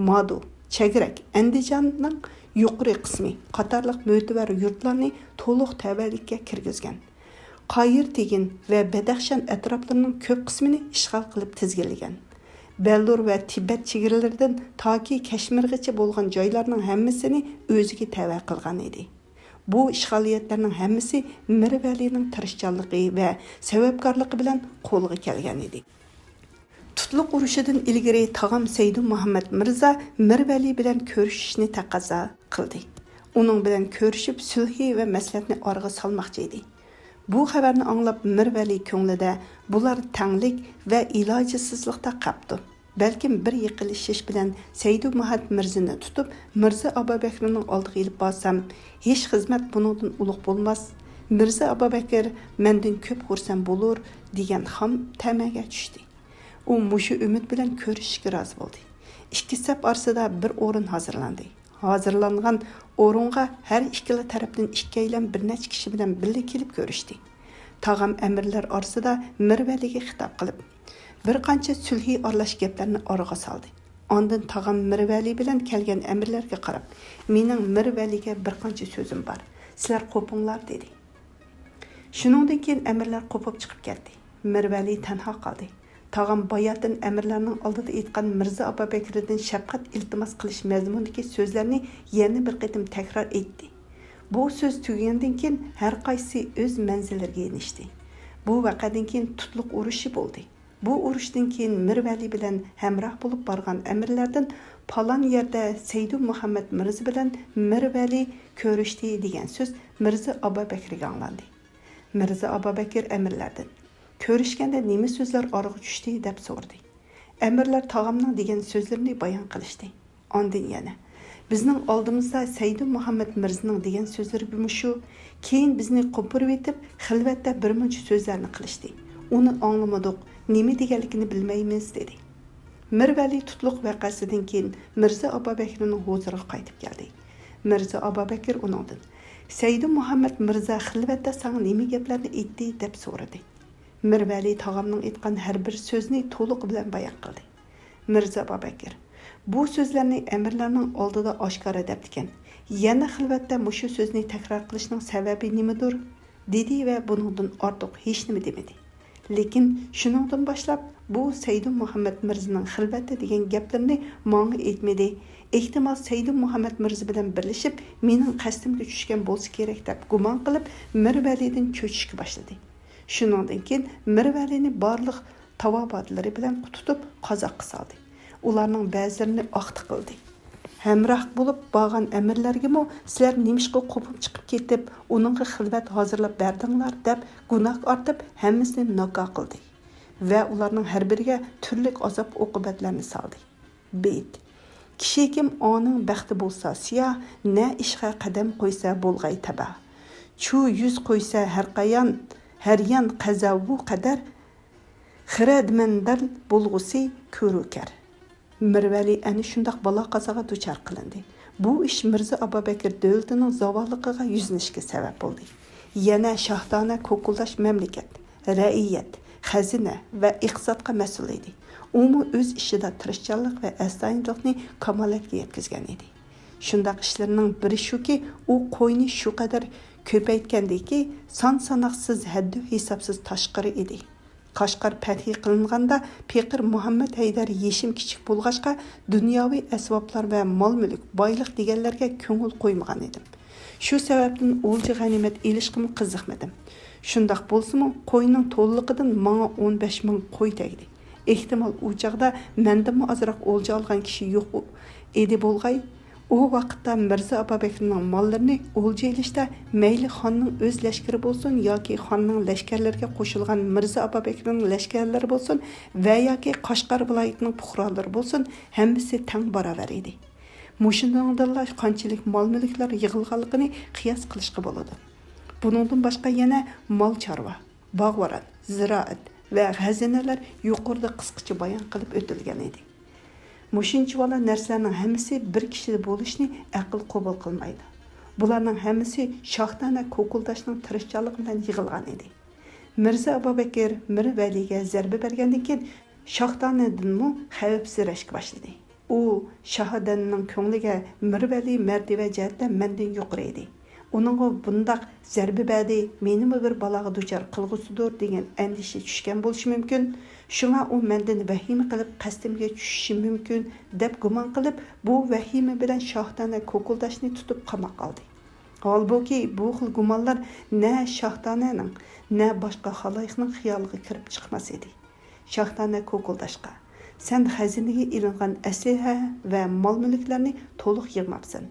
مادۇ، چەگرەك، ئەندىجاننىڭ يۇقىرى قىسمى قاتارلىق مۆتىۋەر يۇرتلارنى تولۇق تەۋەلىككە كىرگۈزگەن. قايىر تېگىن ۋە بەدەخشان ئەتراپلىرىنىڭ كۆپ قىسمىنى ئىشغال قىلىپ تىزگىنلىگەن. بەلۇر ۋە تىبەت چېگرىلىرىدىن تاكى كەشمىرغىچە بولغان جايلارنىڭ ھەممىسىنى ئۆزىگە تەۋە قىلغان ئىدى. بۇ ئىشغالىيەتلەرنىڭ ھەممىسى مىر ۋەلىنىڭ تىرىشچانلىقى ۋە سەۋەبكارلىقى بىلەن قولغا كەلگەن ئىدى. تۇتلۇق ئۇرۇشىدىن ئىلگىرى تاغام سەيدۇ مۇھەممەد مىرزا مىر ۋەلى بىلەن كۆرۈشۈشنى تەقەززا قىلدى. ئۇنىڭ بىلەن كۆرۈشۈپ، سۈلھى ۋە مەسلىھەتنى ئارىغا سالماقچى ئىدى. بۇ خەۋەرنى ئاڭلاپ، مىر ۋەلى كۆڭلىدە، بۇلار تەڭلىك ۋە ئىلاجسىزلىقتا قاپتۇ. بەلكىم بىر يېقىنلىشىش بىلەن سەيدۇ مۇھەممەد مىرزىنى تۇتۇپ، مىرزا ئابابەكرىنىڭ ئالدىغا ئېلىپ بارسام، ھېچ خىزمەت بۇنىڭدىن ئۇلۇغ بولماس. مىرزا ئابابەكىر مەندىن كۆپ خۇرسەن بولۇر، دېگەن خام تەمەگە چۈشتى. ئۇ مۇشۇ ئۈمىد بىلەن كۆرۈشۈشكە رازى بولدى. ئىككى سەپ ئارىسىدا بىر ئورۇن ھازىرلاندى. ھازىرلانغان ئورۇنغا ھەر ئىككىلا تەرەپتىن ئىككىيلەن بىر نەچچە كىشى بىلەن بىللە كېلىپ كۆرۈشتى. تاغام ئەمىرلەر ئارىسىدا مىر ۋەلىگە خىتاب قىلىپ، بىر قانچە سۈلھى ئارىلاش گەپلەرنى ئارىغا سالدى. ئاندىن تاغام مىر ۋەلى بىلەن كەلگەن ئەمىرلەرگە قاراپ، مېنىڭ مىر ۋەلىگە بىر قانچە سۆزۈم بار، سىلەر قوپۇڭلار، دېدى. شۇنىڭدىن كېيىن ئەمىرلەر قوپۇپ چىقىپ كەتتى. مىر ۋەلى تەنھا قالدى. تاغام باياتىن ئەمىرلەرنىڭ ئالدىدا ئېيتقان مىرزا ئابابەكرىدىن شەپقەت ئىلتىماس قىلىش مەزمۇنىدىكى سۆزلەرنى يەنە بىر قېتىم تەكرار ئېيتتى. بۇ سۆز تۈگىگەندىن كېيىن، ھەر قايسىسى ئۆز مەنزىللىرىگە يېنىشتى. بۇ ۋەقەدىن كېيىن تۇتلۇق ئۇرۇشى بولدى. بۇ ئۇرۇشتىن كېيىن مىر ۋەلى بىلەن ھەمراھ بولۇپ بارغان ئەمىرلەردىن، پالان يەردە سەيدۇ مۇھەممەد مىرزا بىلەن مىر ۋەلى كۆرۈشتى، دېگەن سۆز مىرزا ئابابەكرىگە ئاڭلاندى. مىرزا ئابابەكىر ئەمىرلەردىن، كۆرۈشكەندە نېمە سۆزلەر ئارىغا چۈشتى، دەپ سورىدى. ئەمىرلەر تاغامنىڭ دېگەن سۆزلىرىنى بايان قىلىشتى. ئاندىن يەنە، بىزنىڭ ئالدىمىزدا سەيدۇ مۇھەممەد مىرزىنىڭ دېگەن سۆزلىرى مۇشۇ، كېيىن بىزنى قوپۇرۇۋېتىپ، خىلۋەتتە بىر مۇنچە سۆزلەرنى قىلىشتى. ئۇنى ئاڭلىمىدۇق، نېمە دېگەنلىكىنى بىلمەيمىز، دېدى. مىر ۋەلى تۇتلۇق ۋەقەسىدىن كېيىن مىرزا ئابابەكرىنىڭ ھۇزۇرىغا قايتىپ كەلدى. مىرزا ئابابەكىر ئۇنىڭدىن، سەيدۇ مۇھەممەد مىرزا خىلۋەتتە ساڭا نېمە گەپلەرنى ئېيتتى؟ دەپ سورىدى. مىر ۋەلى تاغامنىڭ ئېيتقان ھەر بىر سۆزىنى تولۇق بىلەن بايان قىلدى. مىرزا بابەكىر، بۇ سۆزلەرنى ئەمىرلەرنىڭ ئالدىدا ئاشكارا دەپتىكەن. يەنە خىلۋەتتە مۇشۇ سۆزنى تەكرار قىلىشنىڭ سەۋەبى نېمىدۇر؟ دېدى ۋە بۇنىڭدىن ئارتۇق ھېچنېمە دېمىدى. لېكىن شۇنىڭدىن باشلاپ، بۇ سەيدۇ مۇھەممەد مىرزىنىڭ خىلۋەتتە دېگەن گەپلىرىنى ماڭا ئېيتمىدى. ئېھتىمال، سەيدۇ مۇھەممەد مىرزا بىلەن بىرلىشىپ، مېنىڭ قەستىمگە چۈشكەن بولسا كېرەك، دەپ گۇمان قىلىپ، مىر ۋەلىدىن چۆچۈشكە باشلىدى. شۇنىڭدىن كېيىن مىر ۋەلىنى بارلىق تاۋابىئاتلىرى بىلەن تۇتۇپ قازاققا سالدى. ئۇلارنىڭ بەزىلىرىنى ئاقتى قىلدى. ھەمراھ بولۇپ بارغان ئەمىرلەرگىمۇ، سىلەر نېمىشقا قوپۇپ چىقىپ كېتىپ، ئۇنىڭغا خىلۋەت ھازىرلاپ بەردىڭلار، دەپ گۇناھكار ئارتىپ، ھەممىسىنى ناكا قىلدى ۋە ئۇلارنىڭ ھەر بىرىگە تۈرلۈك ئازاب-ئوقۇبەتلەرنى سالدى. بېيىت. كىشىكىم ئانىڭ بەختى بولسا سىيا، نە ئىشقا قەدەم قويسا بولغاي تەبا. چۇ يۈز قويسا ھەر قايان، ھەر يان قەزاۋۇ قەدەر، خىرەدمەندەر بولغۇسى كۆرۈكەر. مىر ۋەلى ئەنە شۇنداق بالا-قازاغا دۇچار قىلىندى. بۇ ئىش مىرزا ئابابەكىر دۆلىتىنىڭ زاۋاللىقىغا يۈزلىنىشكە سەۋەب بولدى. يەنە شاھدانە كوكۇلداش مەملىكەت، رەئىيەت، خەزىنە ۋە ئىقتىسادقا مەسئۇل ئىدى. ئۇمۇ ئۆز ئىشىدا تىرىشچانلىق ۋە ئەستايىدىللىقنى كامالەتكە يەتكۈزگەن ئىدى. شۇنداق ئىشلىرىنىڭ بىرى شۇكى، ئۇ قوينى شۇ قەدەر كۆپەيتكەنىدىكى، سان-ساناقسىز، ھەددۇ-ھېسابسىز تاشقىرى ئىدى. قاشقار پەتھى قىلىنغاندا پېقىر مۇھەممەد ھەيدەر يېشىم كىچىك بولغاچقا، دۇنياۋى ئەسۋابلار ۋە مال-مۈلۈك، بايلىق دېگەنلەرگە كۆڭۈل قويمىغان ئىدىم. شۇ سەۋەبتىن ئولجا غەنىيمەت ئېلىشقىمۇ قىزىقمىدىم. شۇنداق بولسىمۇ، قوينىڭ تولىلىقىدىن ماڭا ئون بەش مىڭ قوي تەگدى. ئېھتىمال، ئۇ چاغدا مەندىنمۇ ئازراق ئولجا ئالغان كىشى يوق ئىدى بولغاي. ئۇ ۋاقىتتا مىرزا ئابابەكرىنىڭ ماللىرىنى ئولجا ئېلىشتا مەيلى خاننىڭ ئۆز لەشكىرى بولسۇن ياكى خاننىڭ لەشكەرلىرىگە قوشۇلغان مىرزا ئابابەكرىنىڭ لەشكەرلىرى بولسۇن ۋە ياكى قەشقەر ۋىلايىتىنىڭ پۇقرالىرى بولسۇن، ھەممىسى تەڭ باراۋەر ئىدى. مۇشۇنىڭدىنلا قانچىلىك مال-مۈلۈكلەر يىغىلغانلىقىنى قىياس قىلىشقا بولىدۇ. بۇنىڭدىن باشقا يەنە مال-چارۋا، باغ-ۋاران، زىرائەت ۋە خەزىنىلەر يۇقىرىدا قىسقىچە بايان قىلىپ ئۆتۈلگەن ئىدى. مۇشۇنچىۋالا نەرسىلەرنىڭ ھەممىسى بىر كىشىدە بولۇشىنى ئەقىل قوبۇل قىلمايدۇ. بۇلارنىڭ ھەممىسى شاھدانە كوكۇلداشنىڭ تىرىشچانلىقى بىلەن يىغىلغان ئىدى. مىرزا ئابابەكىر مىر ۋەلىگە زەربە بەرگەندىن كېيىن، شاھدانىدىنمۇ خەۋپسىرەشكە باشلىدى. ئۇ شاھدانىنىڭ كۆڭلىگە مىر ۋەلى مەرتىۋە جەھەتتە مەندىن يۇقىرى ئىدى. ئۇنىڭغا بۇنداق زەربە بەردى، مېنىمۇ بىر بالاغا دۇچار قىلغۇسىدۇر دېگەن ئەندىشە چۈشكەن بولۇشى مۇمكىن. شۇڭا ئۇ مەندىن ۋەھىمە قىلىپ قەستىمگە چۈشۈشى مۇمكىن دەپ گۇمان قىلىپ، بۇ ۋەھىمە بىلەن شاھدانە كوكۇلداشنى تۇتۇپ قاماققا ئالدى. ھالبۇكى، بۇ خىل گۇمانلار نە شاھدانەنىڭ، نە باشقا خالايىقنىڭ خىيالىغا كىرىپ چىقماس ئىدى. شاھدانە كوكۇلداشقا، سەن خەزىنىگە ئېلىنغان ئەسلىھە ۋە مال-مۈلۈكلەرنى تولۇق يىغماپسەن،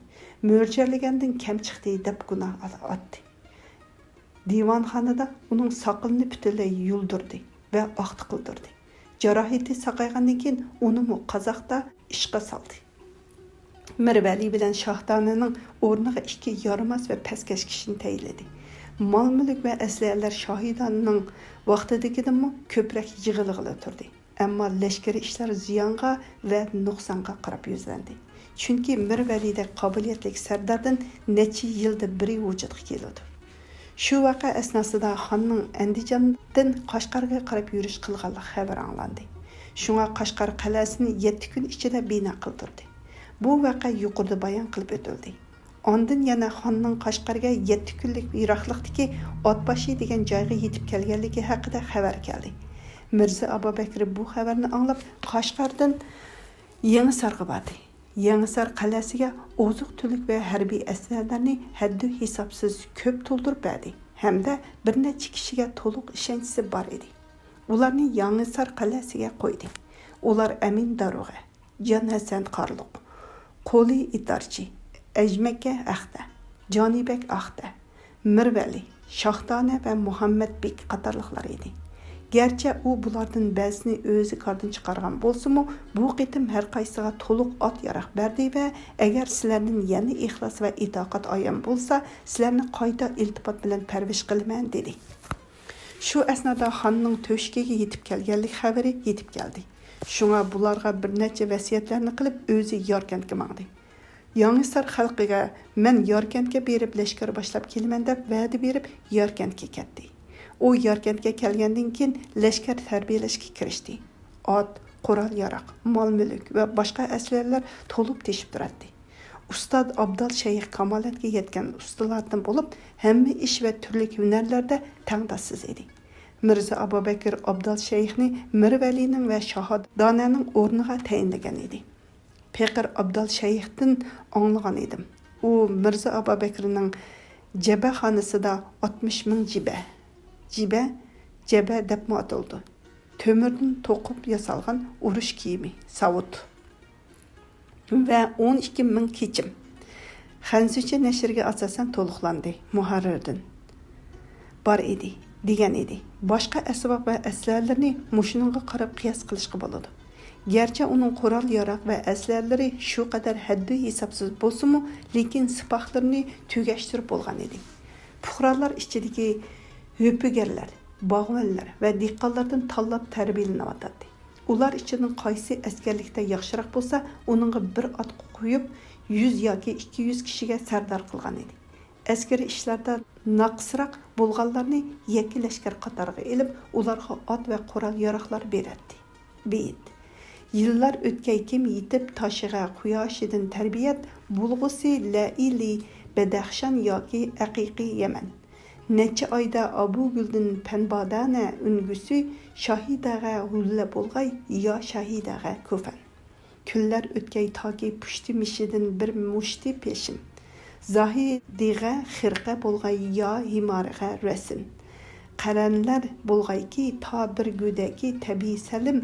مۆلچەرلىگەندىن كەم چىقتى دەپ گۇناھ ئاتتى. دىۋانخانىدا ئۇنىڭ ساقىلىنى پۈتۈنلەي يۇلدۇردى ۋە ئاقتى قىلدۇردى. جاراھىتى ساقايغاندىن كېيىن ئۇنىمۇ قازاقتا ئىشقا سالدى. مىر ۋەلى بىلەن شاھدانىنىڭ ئورنىغا ئىككى يارىماس ۋە پەسكەش كىشىنى تەيىنلىدى. مال-مۈلۈك ۋە ئەسلىھەلەر شاھدانىنىڭ ۋاقتىدىكىدىنمۇ كۆپرەك يىغىلغىلى تۇردى. ئەمما لەشكىرىي ئىشلار زىيانغا ۋە نۇقسانغا قاراپ يۈزلەندى. چۈنكى مىر ۋەلىدەك قابىلىيەتلىك سەرداردىن نەچچە يىلدا بىرى ۋۇجۇدقا كېلىدۇ. شۇ ۋەقە ئەسناسىدا خاننىڭ ئەندىجاندىن قەشقەرگە قاراپ يۈرۈش قىلغانلىق خەۋىرى ئاڭلاندى. شۇڭا قەشقەر قەلئەسىنى يەتتە كۈن ئىچىدە بىنا قىلدۇردى. بۇ ۋەقە يۇقىرىدا بايان قىلىپ ئۆتۈلدى. ئاندىن يەنە خاننىڭ قەشقەرگە يەتتە كۈنلۈك يىراقلىقتىكى ئاتباشى دېگەن جايغا يېتىپ كەلگەنلىكى ھەققىدە خەۋەر كەلدى. مىرزا ئابابەكرى بۇ خەۋەرنى ئاڭلاپ، قەشقەردىن يېڭىسارغا باردى. يېڭىسار قەلئەسىگە ئوزۇق-تۈلۈك ۋە ھەربىي ئەسلىھەلەرنى ھەددى ھېسابسىز كۆپ تولدۇرۇپ بەردى ھەمدە بىر نەچچە كىشىگە تولۇق ئىشەنچىسى بار ئىدى. ئۇلارنى يېڭىسار قەلئەسىگە قويدى. ئۇلار ئەمىن دارۇغە، جان ھەسەن قارلۇق، قولى ئىتارچى، ئەجمەكە ئەختە، جانىبەك ئەختە، مىر ۋەلى، شاھدانە ۋە مۇھەممەد بېك قاتارلىقلار ئىدى. گەرچە ئۇ بۇلاردىن بەزىسىنى ئۆزى كاردىن چىقارغان بولسىمۇ، بۇ قېتىم ھەر قايسىغا تولۇق ئات-ياراغ بەردى ۋە، ئەگەر سىلەردىن يەنە ئىخلاس ۋە ئىتاقەت ئايان بولسا، سىلەرنى قايتا ئىلتىپات بىلەن پەرۋىش قىلىمەن، دېدى. شۇ ئەسنادا خاننىڭ تۆشۈكىگە يېتىپ كەلگەنلىك خەۋىرى يېتىپ كەلدى. شۇڭا بۇلارغا بىر نەچچە ۋەسىيەتلەرنى قىلىپ، ئۆزى ياركەنتكە ماڭدى. يېڭىسار خەلقىگە، مەن ياركەنتكە بېرىپ لەشكەر باشلاپ كېلىمەن، دەپ ۋەدە بېرىپ، ياركەنتكە كەتتى. ئۇ ياركەنتكە كەلگەندىن كېيىن، لەشكەر تەربىيەلەشكە كىرىشتى. ئات، قورال-ياراغ، مال-مۈلۈك ۋە باشقا ئەسلىھەلەر تولۇپ تېشىپ تۇراتتى. ئۇستاد ئابدال شەيخ كامالەتكە يەتكەن ئۇستىلاردىن بولۇپ، ھەممە ئىش ۋە تۈرلۈك ھۈنەرلەردە تەڭداشسىز ئىدى. مىرزا ئابابەكىر ئابدال شەيخنى مىر ۋەلىنىڭ ۋە شاھدانەنىڭ ئورنىغا تەيىنلىگەن ئىدى. پېقىر ئابدال شەيختىن ئاڭلىغان ئىدىم. ئۇ مىرزا ئابابەكرىنىڭ جەبەخانىسىدا ئاتمىش مىڭ جىبە، جىبە، جەبە دەپمۇ ئاتىلىدۇ، تۆمۈردىن توقۇپ ياسالغان ئۇرۇش كىيىمى، ساۋۇت ۋە ئون ئىككى مىڭ كېچىم، خەنزۇچە نەشرگە ئاساسەن تولۇقلاندى، مۇھەررىردىن بار ئىدى، دېگەن ئىدى. باشقا ئەسۋاب ۋە ئەسلىھەلىرىنى مۇشۇنىڭغا قاراپ قىياس قىلىشقا بولىدۇ. گەرچە ئۇنىڭ قورال-ياراغ ۋە ئەسلىھەلىرى شۇ قەدەر ھەددى ھېسابسىز بولسىمۇ، لېكىن سىپاھلىرىنى تۈگەشتۈرۈپ بولغان ئىدى. پۇقرالار ئىچىدىكى ھۆپىگەرلەر، باغۋەنلەر ۋە دېھقانلاردىن تاللاپ تەربىيەلىنىۋاتاتتى. ئۇلار ئىچىدىن قايسى ئەسكەرلىكتە ياخشىراق بولسا، ئۇنىڭغا بىر ئات قويۇپ، يۈز ياكى ئىككى يۈز كىشىگە سەردار قىلغان ئىدى. ئەسكىرىي ئىشلاردا ناقىسراق بولغانلارنى يەككە لەشكەر قاتارىغا ئېلىپ، ئۇلارغا ئات ۋە قورال-ياراغلار بېرەتتى. بېيىت. يىللار ئۆتكەيكىم يېتىپ تاشىغا قۇياشىدىن تەربىيەت، بولغۇسى لەئىلى بەدەخشان ياكى ئەقىقى يەمەن. نەچچە ئايدا ئابۇگۈلدىن پەنبادانە ئۈنگۈسى، شاھىدەغە غۈللە بولغاي يا شاھىدەغە كوفەن. كۈنلەر ئۆتكەي تاكى پۇشتى مىشىدىن بىر مۇشتى پېشىم. زاھىدىغە خىرقە بولغاي يا ھىمارىغا رەسىم. قەرەنلەر بولغايكى تا بىر گۆدەكى تەبىئىي سەلىم،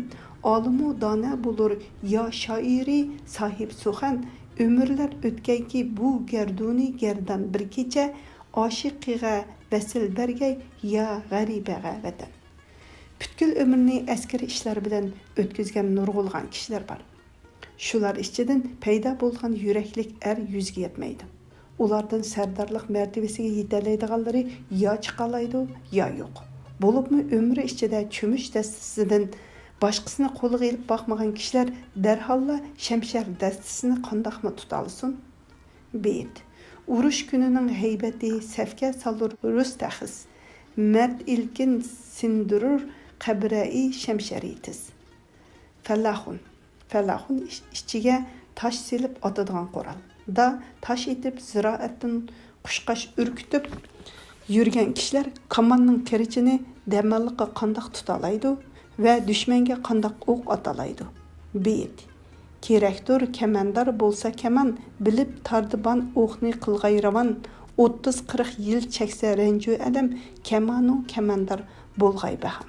ئالىمۇ دانا بولۇر يا شائىرى ساھىب سۇخەن، ئۆمۈرلەر ئۆتكەيكى بۇ گەردۇنى گەردان بىر كېچە، ئاشىقىغا ۋەسىل بەرگەي يا غەرىبەغە ۋەتەن. پۈتكۈل ئۆمرىنى ئەسكىرىي ئىشلار بىلەن ئۆتكۈزگەن نۇرغۇنلىغان كىشىلەر بار. شۇلار ئىچىدىن پەيدا بولغان يۈرەكلىك ئەر يۈزگە يەتمەيدۇ. ئۇلاردىن سەردارلىق مەرتىۋىسىگە يېتەلەيدىغانلىرى يا چىقالايدۇ، يا يوق. بولۇپمۇ ئۆمرى ئىچىدە چۆمۈچ دەستىسىدىن باشقىسىنى قولىغا ئېلىپ باقمىغان كىشىلەر دەرھاللا شەمشەر دەستىسىنى قانداقمۇ تۇتالىسۇن؟ بېيىت. ئۇرۇش كۈنىنىڭ ھەيبىتى سەپكە سالۇر رۇس تەخس. مەرد ئىلكىن سىندۇرۇر قەبرەئى شەمشەرى تىز. فەللاخۇن. فەللاخۇن ئىچ-، ئىچىگە تاش سېلىپ ئاتىدىغان قورال. دا تاش ئېتىپ، زىرائەتتىن قۇشقاچ ئۈركۈتۈپ يۈرگەن كىشىلەر كاماننىڭ كىرىچىنى دەماللىققا قانداق تۇتالايدۇ ۋە دۈشمەنگە قانداق ئوق ئاتالايدۇ؟ بېيىت. كېرەكتۇر، كەمەندار بولسا كامان، بىلىپ تارتىبان ئوقنى قىلغاي راۋان، ئوتتۇز قىرىق يىل چەكسە رەنجۇ ئەلەم، كامانۇ كەمەندار بولغاي بەھام.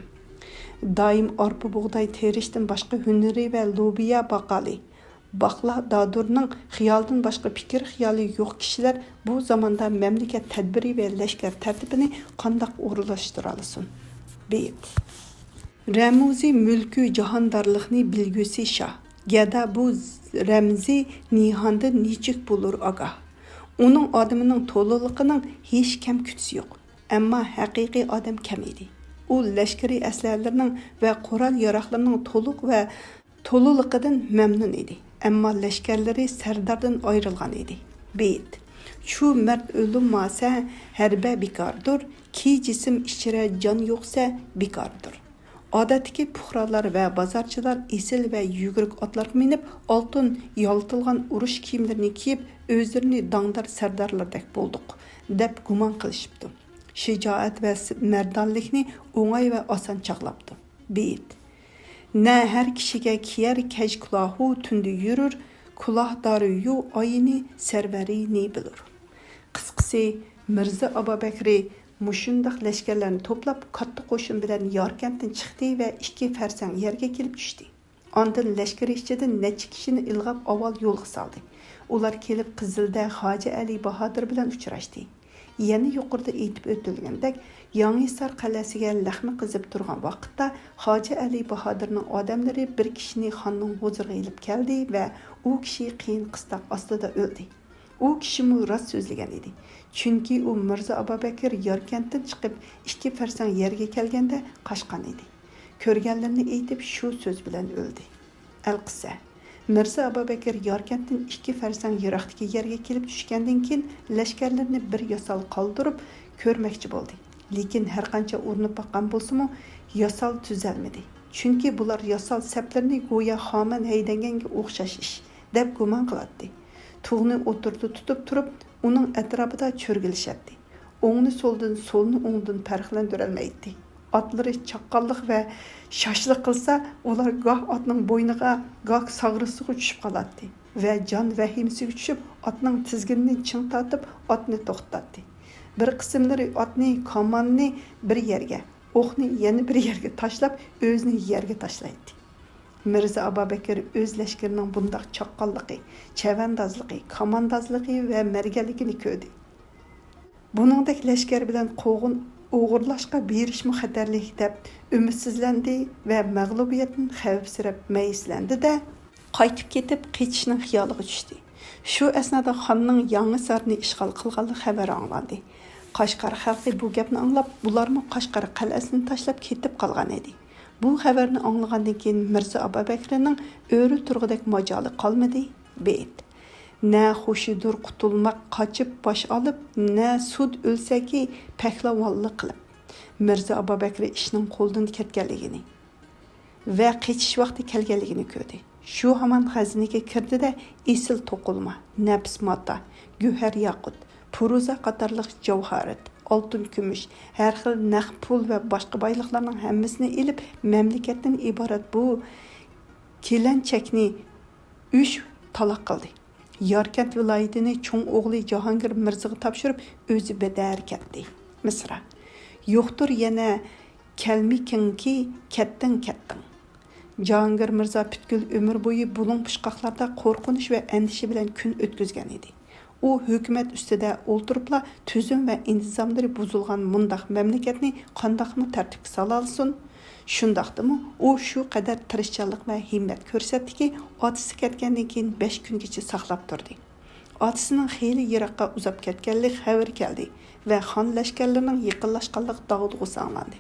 دائىم ئارپا بۇغداي تېرىشتىن باشقا ھۈنىرى ۋە لوبىيا باقالى، باقلا دادۇرنىڭ خىيالىدىن باشقا پىكىر خىيالى يوق كىشىلەر بۇ زاماندا مەملىكەت تەدبىرى ۋە لەشكەر تەرتىپىنى قانداق ئورۇنلاشتۇرالىسۇن؟ بېيىت. رەمۇزى مۈلكى جاھاندارلىقنى بىلگۈسى شاھ. گەدا بۇ رەمزى نىھاندىن نېچۈك بولۇر ئاگاھ. ئۇنىڭ ئادىمىنىڭ تولىلىقىنىڭ ھېچ كەم كۈتۈسى يوق. ئەمما ھەقىقىي ئادەم كەم ئىدى. ئۇ لەشكىرىي ئەسلىھەلىرىنىڭ ۋە قورال-ياراغلىرىنىڭ تولۇق ۋە تولىلىقىدىن مەمنۇن ئىدى. ئەمما لەشكەرلىرى سەرداردىن ئايرىلغان ئىدى. بېيىت. چۇ مەرد ئۆلماسە، ھەربە بىكاردۇر، كى جىسىم ئىچرە جان يوقسە، بىكاردۇر. ئادەتتىكى پۇقرالار ۋە بازارچىلار ئېسىل ۋە يۈگۈرۈك ئاتلارغا مىنىپ، ئالتۇن يالتىلغان ئۇرۇش كىيىملىرىنى كىيىپ، ئۆزلىرىنى داڭدار سەردارلاردەك بولدۇق، دەپ گۇمان قىلىشىپتۇ. شىجائەت ۋە س-، مەردانىلىكنى ئوڭاي ۋە ئاسان چاغلاپتۇ. بېيىت. نە ھەر كىشىگە كىيەر كەج كۇلاھۇ تۈندە يۈرۈر، كۇلاھدارى يۇ ئاينى سەرۋەرى نى بىلۇر. قىسقىسى، مىرزا ئابابەكرى مۇشۇنداق لەشكەرلەرنى توپلاپ، كاتتا قوشۇن بىلەن ياركەنتتىن چىقتى ۋە ئىككى فەرسەڭ يەرگە كېلىپ چۈشتى. ئاندىن لەشكىرى ئىچىدىن نەچچە كىشىنى ئىلغاپ ئاۋۋال يولغا سالدى. ئۇلار كېلىپ قىزىلدە خاجە ئەلى باھادىر بىلەن ئۇچراشتى. يەنە يۇقىرىدا ئېيتىپ ئۆتۈلگىنىدەك، يېڭىھىسار قەلئەسىگە لەخمە قېزىپ تۇرغان ۋاقىتتا، خاجە ئەلى باھادىرنىڭ ئادەملىرى بىر كىشىنى خاننىڭ ھۇزۇرىغا ئېلىپ كەلدى ۋە ئۇ كىشى قىيىن قىستاق ئاستىدا ئۆلدى. ئۇ كىشىمۇ راست سۆزلىگەن ئىدى، چۈنكى ئۇ مىرزا ئابابەكىر ياركەنتتىن چىقىپ، ئىككى فەرسەڭ يەرگە كەلگەندە قاچقان ئىدى. كۆرگەنلىرىنى ئېيتىپ، شۇ سۆز بىلەن ئۆلدى. ئەلقىسسە، مىرزا ئابابەكىر ياركەنتتىن ئىككى فەرسەڭ يىراقتىكى يەرگە كېلىپ چۈشكەندىن كېيىن، لەشكەرلىرىنى بىر ياسال قالدۇرۇپ كۆرمەكچى بولدى. لېكىن ھەرقانچە ئۇرۇنۇپ باققان بولسىمۇ، ياسال تۈزەلمىدى. چۈنكى بۇلار ياسال سەپلىرىنى گويا خامان ھەيدەنگەنگە ئوخشاش ئىش، دەپ گۇمان قىلاتتى. تۇغنى ئوتتۇرىدا تۇتۇپ تۇرۇپ، ئۇنىڭ ئەتراپىدا چۆرگىلىشەتتى. ئوڭنى سولدىن، سولنى ئوڭدىن پەرقلەندۈرەلمەيتتى. ئاتلىرى چاققانلىق ۋە شاشلىق قىلسا، ئۇلار گاھ ئاتنىڭ بوينىغا، گاھ ساغرىسىغا چۈشۈپ قالاتتى ۋە جان ۋەھىمىسىگە چۈشۈپ، ئاتنىڭ تىزگىنىنى چىڭ تارتىپ، ئاتنى توختىتاتتى. بىر قىسىملىرى ئاتنى، كاماننى بىر يەرگە، ئوقنى يەنە بىر يەرگە تاشلاپ، ئۆزىنى يەرگە تاشلايتتى. مىرزا ئابابەكىر ئۆز لەشكىرىنىڭ بۇنداق چاققانلىقى، چەۋەندازلىقى، كاماندازلىقى ۋە مەرگەنلىكىنى كۆردى. بۇنىڭدەك لەشكەر بىلەن قوغۇن ئوغرىلاشقا بېرىشمۇ خەتەرلىك، دەپ ئۈمىدسىزلەندى ۋە مەغلۇبىيەتتىن خەۋپسىرەپ مەيۈسلەندى-دە، قايتىپ كېتىپ قېچىشنىڭ خىيالىغا چۈشتى. شۇ ئەسنادا خاننىڭ يېڭىسارنى ئىشغال قىلغانلىق خەۋىرى ئاڭلاندى. قەشقەر خەلقى بۇ گەپنى ئاڭلاپ، ئۇلارمۇ قەشقەر قەلئەسىنى تاشلاپ كېتىپ قالغان ئىدى. بۇ خەۋەرنى ئاڭلىغاندىن كېيىن مىرزا ئابابەكرىنىڭ ئۆرە تۇرغۇدەك ماجالى قالمىدى. بېيىت. نە خۇشىدۇر قۇتۇلماق قاچىپ باش ئالىپ، نە سۇد ئۆلسەكى پەھلىۋانلىق قىلىپ. مىرزا ئابابەكرى ئىشنىڭ قولدىن كەتكەنلىكىنى ۋە قېچىش ۋاقتى كەلگەنلىكىنى كۆردى. شۇ ھامان خەزىنىگە كىردى-دە، ئېسىل توقۇلما، نەپىس ماتا، گۆھەر ياقۇت، پىرۇزە قاتارلىق جەۋھەرات، ئالتۇن، كۈمۈش، ھەر خىل نەق پۇل ۋە باشقا بايلىقلارنىڭ ھەممىسىنى ئېلىپ، مەملىكەتتىن ئىبارەت بۇ كېلەنچەكنى ئۈچ تالاق قىلدى. ياركەنت ۋىلايىتىنى چوڭ ئوغلى جاھانگىر مىرزىغا تاپشۇرۇپ، ئۆزى بەدەر كەتتى. مىسرا. يوقتۇر يەنە كەلمىكىڭكى، كەتتىڭ، كەتتىڭ. جاھانگىر مىرزا پۈتكۈل ئۆمۈر بويى بۇلۇڭ پۇچقاقلاردا قورقۇنچ ۋە ئەندىشە بىلەن كۈن ئۆتكۈزگەن ئىدى. ئۇ ھۆكۈمەت ئۈستىدە ئولتۇرۇپلا تۈزۈم ۋە ئىنتىزاملىرى بۇزۇلغان مۇنداق مەملىكەتنى قانداقمۇ تەرتىپكە سالالىسۇن؟ شۇنداقتىمۇ ئۇ شۇ قەدەر تىرىشچانلىق ۋە ھىممەت كۆرسەتتىكى، ئاتىسى كەتكەندىن كېيىن بەش كۈنگىچە ساقلاپ تۇردى. ئاتىسىنىڭ خېلى يىراققا ئۇزاپ كەتكەنلىك خەۋىرى كەلدى ۋە خان لەشكەرلىرىنىڭ يېقىنلاشقانلىق داغدۇغىسى ئاڭلاندى.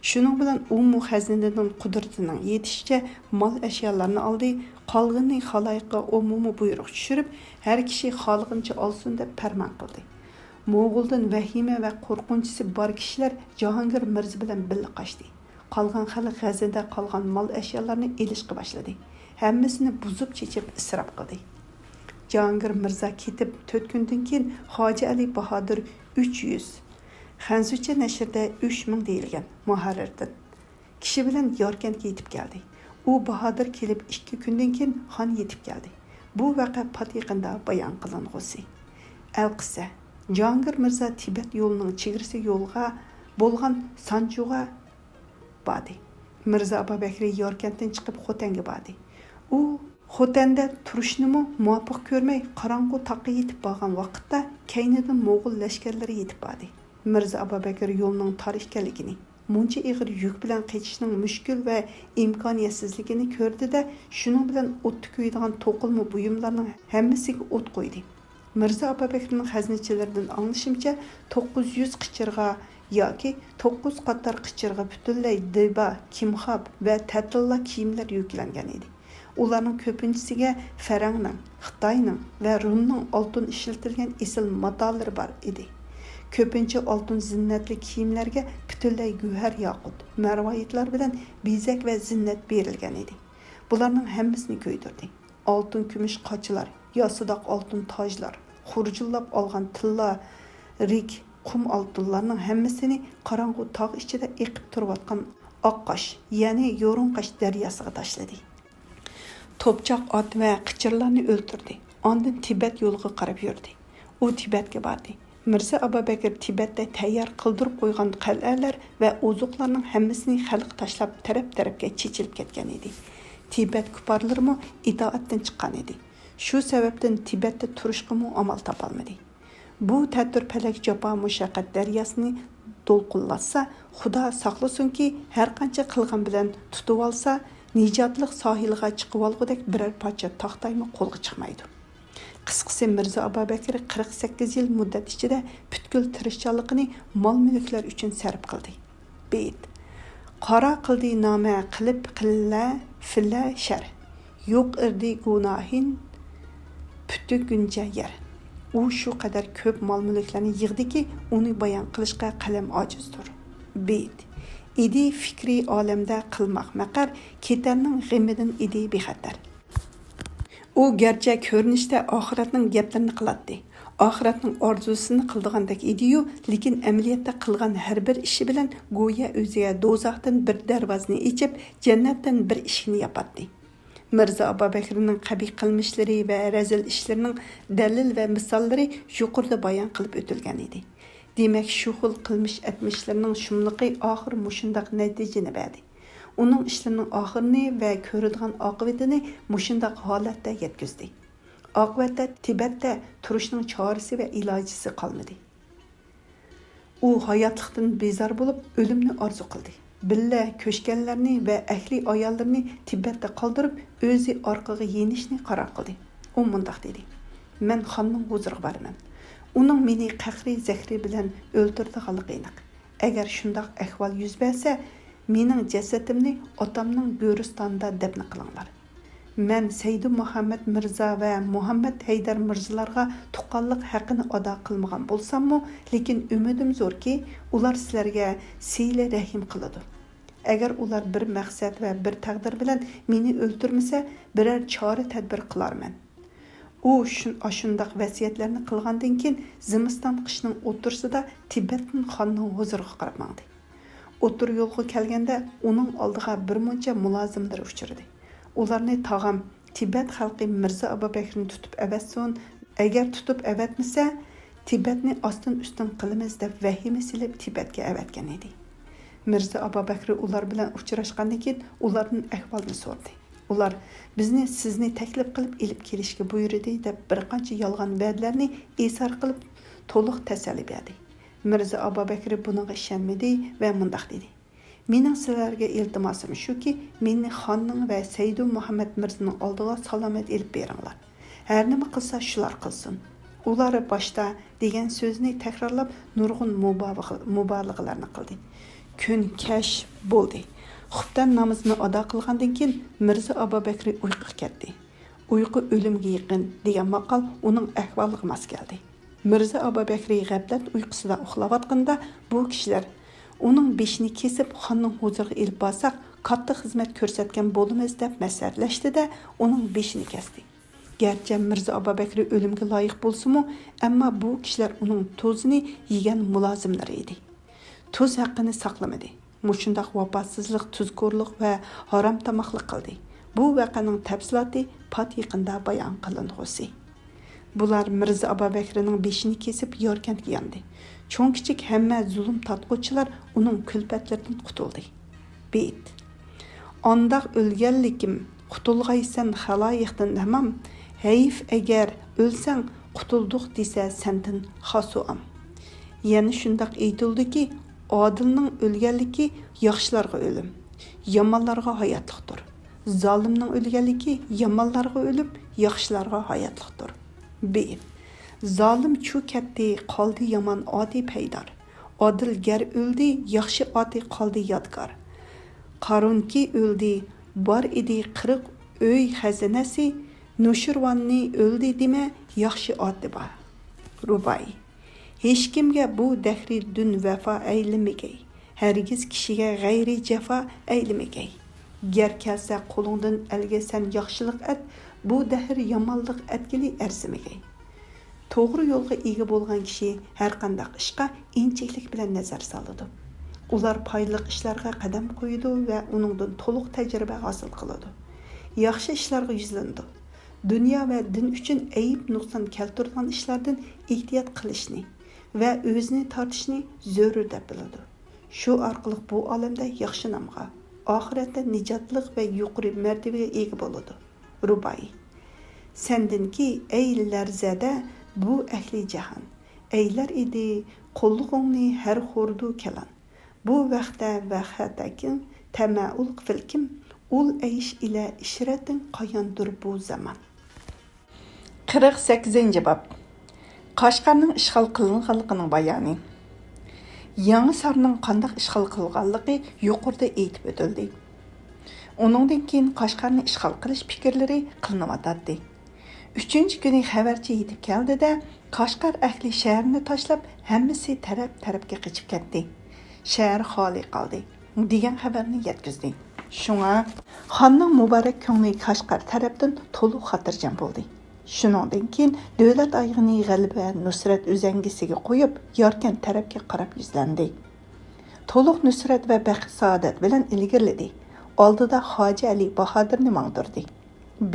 شۇنىڭ بىلەن ئۇمۇ خەزىنىدىن قۇدرىتىنىڭ يېتىشىچە مال ئەشيالارنى ئالدى، قالغىنىنى خالايىققا ئومۇمىي بۇيرۇق چۈشۈرۈپ، ھەر كىشى خالىغىنىچە ئالسۇن دەپ پەرمان قىلدى. موغۇلدىن ۋەھىمە ۋە قورقۇنچىسى بار كىشىلەر جاھانگىر مىرزا بىلەن بىللە قاچتى. قالغان خەلق غەزنىدە قالغان مال ئەشيالارنى ئېلىشقا باشلىدى. ھەممىسىنى بۇزۇپ چېچىپ ئىسراپ قىلدى. جاھانگىر مىرزا كېتىپ تۆت كۈندىن كېيىن خاجە ئەلى باھادىر ئۈچ يۈز، خەنزۇچە نەشرىدە ئۈچ مىڭ دېيىلگەن، مۇھەررىردىن كىشى بىلەن ياركەنتكە يېتىپ كەلدى. ئۇ باھادىر كېلىپ ئىككى كۈندىن كېيىن خان يېتىپ كەلدى. بۇ ۋەقە پات يېقىندا بايان قىلىنغۇسى. ئەلقىسسە، جاھانگىر مىرزا تىبەت يولىنىڭ چېگرىسى يولغا بولغان سانجۇغا باردى. مىرزا ئابابەكرى ياركەنتتىن چىقىپ خوتەنگە باردى. ئۇ خوتەندە تۇرۇشنىمۇ مۇۋاپىق كۆرمەي، قاراڭغۇ تاغقا يېتىپ بارغان ۋاقىتتا كەينىدىن موغۇل لەشكەرلىرى يېتىپ باردى. مىرزا ئابابەكرى يولنىڭ تار ئىكەنلىكىنى، مۇنچە ئېغىر يۈك بىلەن قېچىشنىڭ مۈشكۈل ۋە ئىمكانىيەتسىزلىكىنى كۆردى-دە، شۇنىڭ بىلەن ئوتتا كۆيىدىغان توقۇلما بۇيۇملارنىڭ ھەممىسىگە ئوت قويدى. مىرزا ئابابەكرىنىڭ خەزنىچىلىرىدىن ئاڭلىشىمچە، توققۇز يۈز قىچىرغا ياكى توققۇز قاتار قىچىرغا پۈتۈنلەي دىبا، كىمخاب ۋە تەتىللا كىيىملەر يۈكلەنگەن ئىدى. ئۇلارنىڭ كۆپىنچىسىگە فەرەڭنىڭ، خىتاينىڭ ۋە رۇمنىڭ ئالتۇن ئىشلىتىلگەن ئېسىل ماتالىرى بار ئىدى. كۆپىنچە ئالتۇن زىننەتلىك كىيىملەرگە پۈتۈنلەي گۆھەر، ياقۇت، مەرۋايىتلار بىلەن بېزەك ۋە زىننەت بېرىلگەن ئىدى. بۇلارنىڭ ھەممىسىنى كۆيدۈردى. ئالتۇن، كۈمۈش قاچىلار، ياسىداق ئالتۇن تاجلار، خۇرجۇنلاپ ئالغان تىللا، رىك، قۇم ئالتۇنلارنىڭ ھەممىسىنى قاراڭغۇ تاغ ئىچىدە ئېقىپ تۇرۇۋاتقان ئاققاش، يەنى يورۇنقاش دەرياسىغا تاشلىدى. توپچاق ئات ۋە قىچىرلارنى ئۆلتۈردى. ئاندىن تىبەت يولىغا قاراپ يۈردى. ئۇ تىبەتكە باردى. مىرزا ئابابەكىر تىبەتتە تەييار قىلدۇرۇپ قويغان قەلئەلەر ۋە ئوزۇقلارنىڭ ھەممىسىنى خەلققە تاشلاپ، تەرەپ-تەرەپكە چېچىلىپ كەتكەن ئىدى. تىبەت كۇپارلىرىمۇ ئىتائەتتىن چىققان ئىدى. شۇ سەۋەبتىن تىبەتتە تۇرۇشقىمۇ ئامال تاپالمىدى. بۇ تەتۈر پەلەك جاپا مۇشەققەت دەرياسىنى دولقۇنلاتسا، خۇدا ساقلىسۇنكى، ھەرقانچە قىلغان بىلەن تۇتۇۋالسا، نىجاتلىق ساھىلغا چىقىۋالغۇدەك بىرەر پارچە تاختايمۇ قولغا چىقمايدۇ. قىسقىسى، مىرزا ئابابەكرى قىرىق سەككىز يىل مۇددەت ئىچىدە پۈتكۈل تىرىشچانلىقىنى مال-مۈلۈكلەر ئۈچۈن سەرپ قىلدى. بېيىت. قارا قىلدى نامە قىلىپ قىللە، فىلە شەر. يوق ئىردى گۇناھىن پۈتۈگۈنچە يەر. ئۇ شۇ قەدەر كۆپ مال-مۈلۈكلەرنى يىغدىكى، ئۇنى بايان قىلىشقا قەلەم ئاجىزدۇر. بېيىت. ئىدى فىكرى ئالەمدە قىلماق مەقەر، كېتەرنىڭ غېمىدىن ئىدى بىخەتەر. ئۇ گەرچە كۆرۈنۈشتە ئاخىرەتنىڭ گەپلىرىنى قىلاتتى، ئاخىرەتنىڭ ئارزۇسىنى قىلىدىغاندەك ئىدىيۇ، لېكىن ئەمەلىيەتتە قىلغان ھەر بىر ئىشى بىلەن گويا ئۆزىگە دوزاختىن بىر دەرۋازىنى ئېچىپ، جەننەتتىن بىر ئىشىكنى ياپاتتى. مىرزا ئابابەكرىنىڭ قەبىھ قىلمىشلىرى ۋە رەزىل ئىشلىرىنىڭ دەلىل ۋە مىساللىرى يۇقىرىدا بايان قىلىپ ئۆتۈلگەن ئىدى. دېمەك، شۇ خىل قىلمىش ئەتمىشلىرىنىڭ شۇملۇقى ئاخىر مۇشۇنداق نەتىجىنى بەردى. ئۇنىڭ ئىشلىرىنىڭ ئاخىرىنى ۋە كۆرىدىغان ئاقىۋىتىنى مۇشۇنداق ھالەتتە يەتكۈزدى. ئاقىۋەتتە تىبەتتە تۇرۇشنىڭ چارىسى ۋە ئىلاجىسى قالمىدى. ئۇ ھاياتلىقتىن بىزار بولۇپ، ئۆلۈمنى ئارزۇ قىلدى. بىللە كۆچكەنلەرنى ۋە ئەھلى ئاياللىرىنى تىبەتتە قالدۇرۇپ، ئۆزى ئارقىغا يېنىشنى قارار قىلدى. ئۇ مۇنداق دېدى: «مەن خاننىڭ ھۇزۇرىغا بارىمەن. ئۇنىڭ مېنى قەھرى زەھىرى بىلەن ئۆلتۈرىدىغانلىقى ئېنىق. ئەگەر شۇنداق ئەھۋال يۈز بەرسە، مېنىڭ جەسىتىمنى ئاتامنىڭ گۆرىستانىدا دەپنە قىلىڭلار. مەن سەيدۇ مۇھەممەد مىرزا ۋە مۇھەممەد ھەيدەر مىرزىلارغا تۇغقانلىق ھەققىنى ئادا قىلمىغان بولساممۇ، لېكىن ئۈمىدىم زوركى، ئۇلار سىلەرگە سىلە رەھىم قىلىدۇ. ئەگەر ئۇلار بىر مەقسەت ۋە بىر تەقدىر بىلەن مېنى ئۆلتۈرمىسە، بىرەر چارە تەدبىر قىلارمەن.» ئۇ شۇن-، ئاشۇنداق ۋەسىيەتلەرنى قىلغاندىن كېيىن، زىمىستان قىشنىڭ ئوتتۇرىسىدا تىبەتتىن خاننىڭ ھۇزۇرىغا قاراپ ماڭدى. ئوتتۇرا يولغا كەلگەندە، ئۇنىڭ ئالدىغا بىر مۇنچە مۇلازىملىرى ئۇچرىدى. ئۇلارنى تاغام، تىبەت خەلقى مىرزا ئابابەكرىنى تۇتۇپ ئەۋەتسۇن، ئەگەر تۇتۇپ ئەۋەتمىسە، تىبەتنى ئاستىن-ئۈستۈن قىلىمىز دەپ ۋەھىمە سېلىپ تىبەتكە ئەۋەتكەن ئىدى. مىرزا ئابابەكرى ئۇلار بىلەن ئۇچراشقاندىن كېيىن ئۇلاردىن ئەھۋالنى سورىدى. ئۇلار بىزنى سىزنى تەكلىپ قىلىپ ئېلىپ كېلىشكە بۇيرۇدى دەپ بىر قانچە يالغان ۋەدىلەرنى ئېسار قىلىپ تولۇق تەسەللى بەردى. مىرزا ئابابەكرى بۇنىڭغا ئىشەنمىدى ۋە مۇنداق دېدى: مېنىڭ سىلەرگە ئىلتىماسىم شۇكى، مېنى خاننىڭ ۋە سەيدۇ مۇھەممەد مىرزىنىڭ ئالدىغا سالامەت ئېلىپ بېرىڭلار. ھەر نېمە قىلسا شۇلار قىلسۇن. ئۇلار باشتا دېگەن سۆزنى تەكرارلاپ نۇرغۇن مۇبالىغە-، مۇبالىغىلەرنى قىلدى. كۈن كەچ بولدى. خۇپتەن نامىزىنى ئادا قىلغاندىن كېيىن مىرزا ئابابەكرى ئۇيقۇغا كەتتى. ئۇيقۇ ئۆلۈمگە يېقىن دېگەن ماقال ئۇنىڭ ئەھۋالىغا ماس كەلدى. مىرزا ئابابەكرى غەپلەت ئۇيقۇسىدا ئۇخلاۋاتقىنىدا بۇ كىشىلەر ئۇنىڭ بېشىنى كېسىپ خاننىڭ ھۇزۇرىغا ئېلىپ بارساق كاتتا خىزمەت كۆرسەتكەن بولىمىز دەپ مەسلىھەتلەشتى-دە ئۇنىڭ بېشىنى كەستى. گەرچە مىرزا ئابابەكرى ئۆلۈمگە لايىق بولسىمۇ، ئەمما بۇ كىشىلەر ئۇنىڭ تۇزىنى يېگەن مۇلازىملىرى ئىدى. تۇز ھەققىنى ساقلىمىدى. مۇشۇنداق ۋاپاسىزلىق، تۇزكورلۇق ۋە ھارامتاماقلىق قىلدى. بۇ ۋەقەنىڭ تەپسىلاتى پات يېقىندا بايان قىلىنغۇسى. بۇلار مىرزا ئابابەكرىنىڭ بېشىنى كېسىپ ياركەنتكە ياندى. چوڭ-كىچىك ھەممە زۇلۇم تارتقۇچىلار ئۇنىڭ كۈلپەتلىرىدىن قۇتۇلدى. بېيىت. ئانداق ئۆلگەنلىكىم، قۇتۇلغايسەن خالايىقتىن تامام، ھەيف ئەگەر ئۆلسەڭ، قۇتۇلدۇق دېسە سەندىن خاسۇئام. يەنە شۇنداق ئېيتىلدىكى، ئادىلنىڭ ئۆلگەنلىكى ياخشىلارغا ئۆلۈم، يامانلارغا ھاياتلىقتۇر. زالىمنىڭ ئۆلگەنلىكى يامانلارغا ئۆلۈم، ياخشىلارغا ھاياتلىقتۇر. بېيىت. زالىم چۇ كەتتى، قالدى يامان ئادى پەيدار. ئادىل گەر ئۆلدى، ياخشى ئادى قالدى يادكار. قارۇنكى ئۆلدى، بار ئىدى قىرىق ئۆي خەزىنەسى، نوشىرۋاننى ئۆلدى دېمە، ياخشى ئادى بار. رۇبائىي. ھېچكىمگە بۇ دەھرى دۈن ۋەپا ئەيلىمىگەي، ھەرگىز كىشىگە غەيرىي جاپا ئەيلىمىگەي. گەر كەلسە قولۇڭدىن ئەلگە سەن ياخشىلىق ئەت، بۇ دەھر يامانلىق ئەتكىلى ئەرزىمىگەي. توغرا يولغا ئىگە بولغان كىشى ھەرقانداق ئىشقا ئىنچىكىلىك بىلەن نەزەر سالىدۇ. ئۇلار پايدىلىق ئىشلارغا قەدەم قويىدۇ ۋە ئۇنىڭدىن تولۇق تەجرىبە ھاسىل قىلىدۇ. ياخشى ئىشلارغا يۈزلىنىدۇ. دۇنيا ۋە دىن ئۈچۈن ئەيىب-نۇقسان كەلتۈرىدىغان ئىشلاردىن ئېھتىيات قىلىشنى ۋە ئۆزىنى تارتىشنى زۆرۈر دەپ بىلىدۇ. شۇ ئارقىلىق بۇ ئالەمدە ياخشى نامغا، ئاخىرەتتە نىجاتلىق ۋە يۇقىرى مەرتىۋىگە ئىگە بولىدۇ. رۇبائىي. سەندىنكى ئەي لەرزەدە بۇ ئەھلى جاھان، ئەيلەر ئىدى قوللۇقۇڭنى ھەر خورىدۇ كالان. بۇ ۋەختە ۋەخەتەكىن تەمەئۇل فىلكىم، ئۇل ئەيش ئىلە ئىشرەتىڭ قاياندۇر بۇ زامان. قىرىق سەككىزىنچى باب. قەشقەرنىڭ ئىشغال قىلىنغانلىقىنىڭ بايانى. يېڭىسارنىڭ قانداق ئىشغال قىلغانلىقى يۇقىرىدا ئېيتىپ ئۆتۈلدى. ئۇنىڭدىن كېيىن قەشقەرنى ئىشغال قىلىش پىكىرلىرى قىلىنىۋاتاتتى. ئۈچىنچى كۈنى خەۋەرچى يېتىپ كەلدى-دە، قەشقەر ئەھلى شەھەرنى تاشلاپ، ھەممىسى تەرەپ-تەرەپكە قېچىپ كەتتى. شەھەر خالىي قالدى، دېگەن خەۋەرنى يەتكۈزدى. شۇڭا خاننىڭ مۇبارەك كۆڭلى قەشقەر تەرەپتىن تولۇق خاتىرجەم بولدى. شۇنىڭدىن كېيىن دۆلەت ئايىغىنى غەلىبە نۇسرەت ئۈزەڭگىسىگە قويۇپ، ياركەنت تەرەپكە قاراپ يۈزلەندى. تولۇق نۇسرەت ۋە بەخت-سائادەت بىلەن ئىلگىرىلىدى. ئالدىدا خاجە ئەلى باھادىرنى ماڭدۇردى.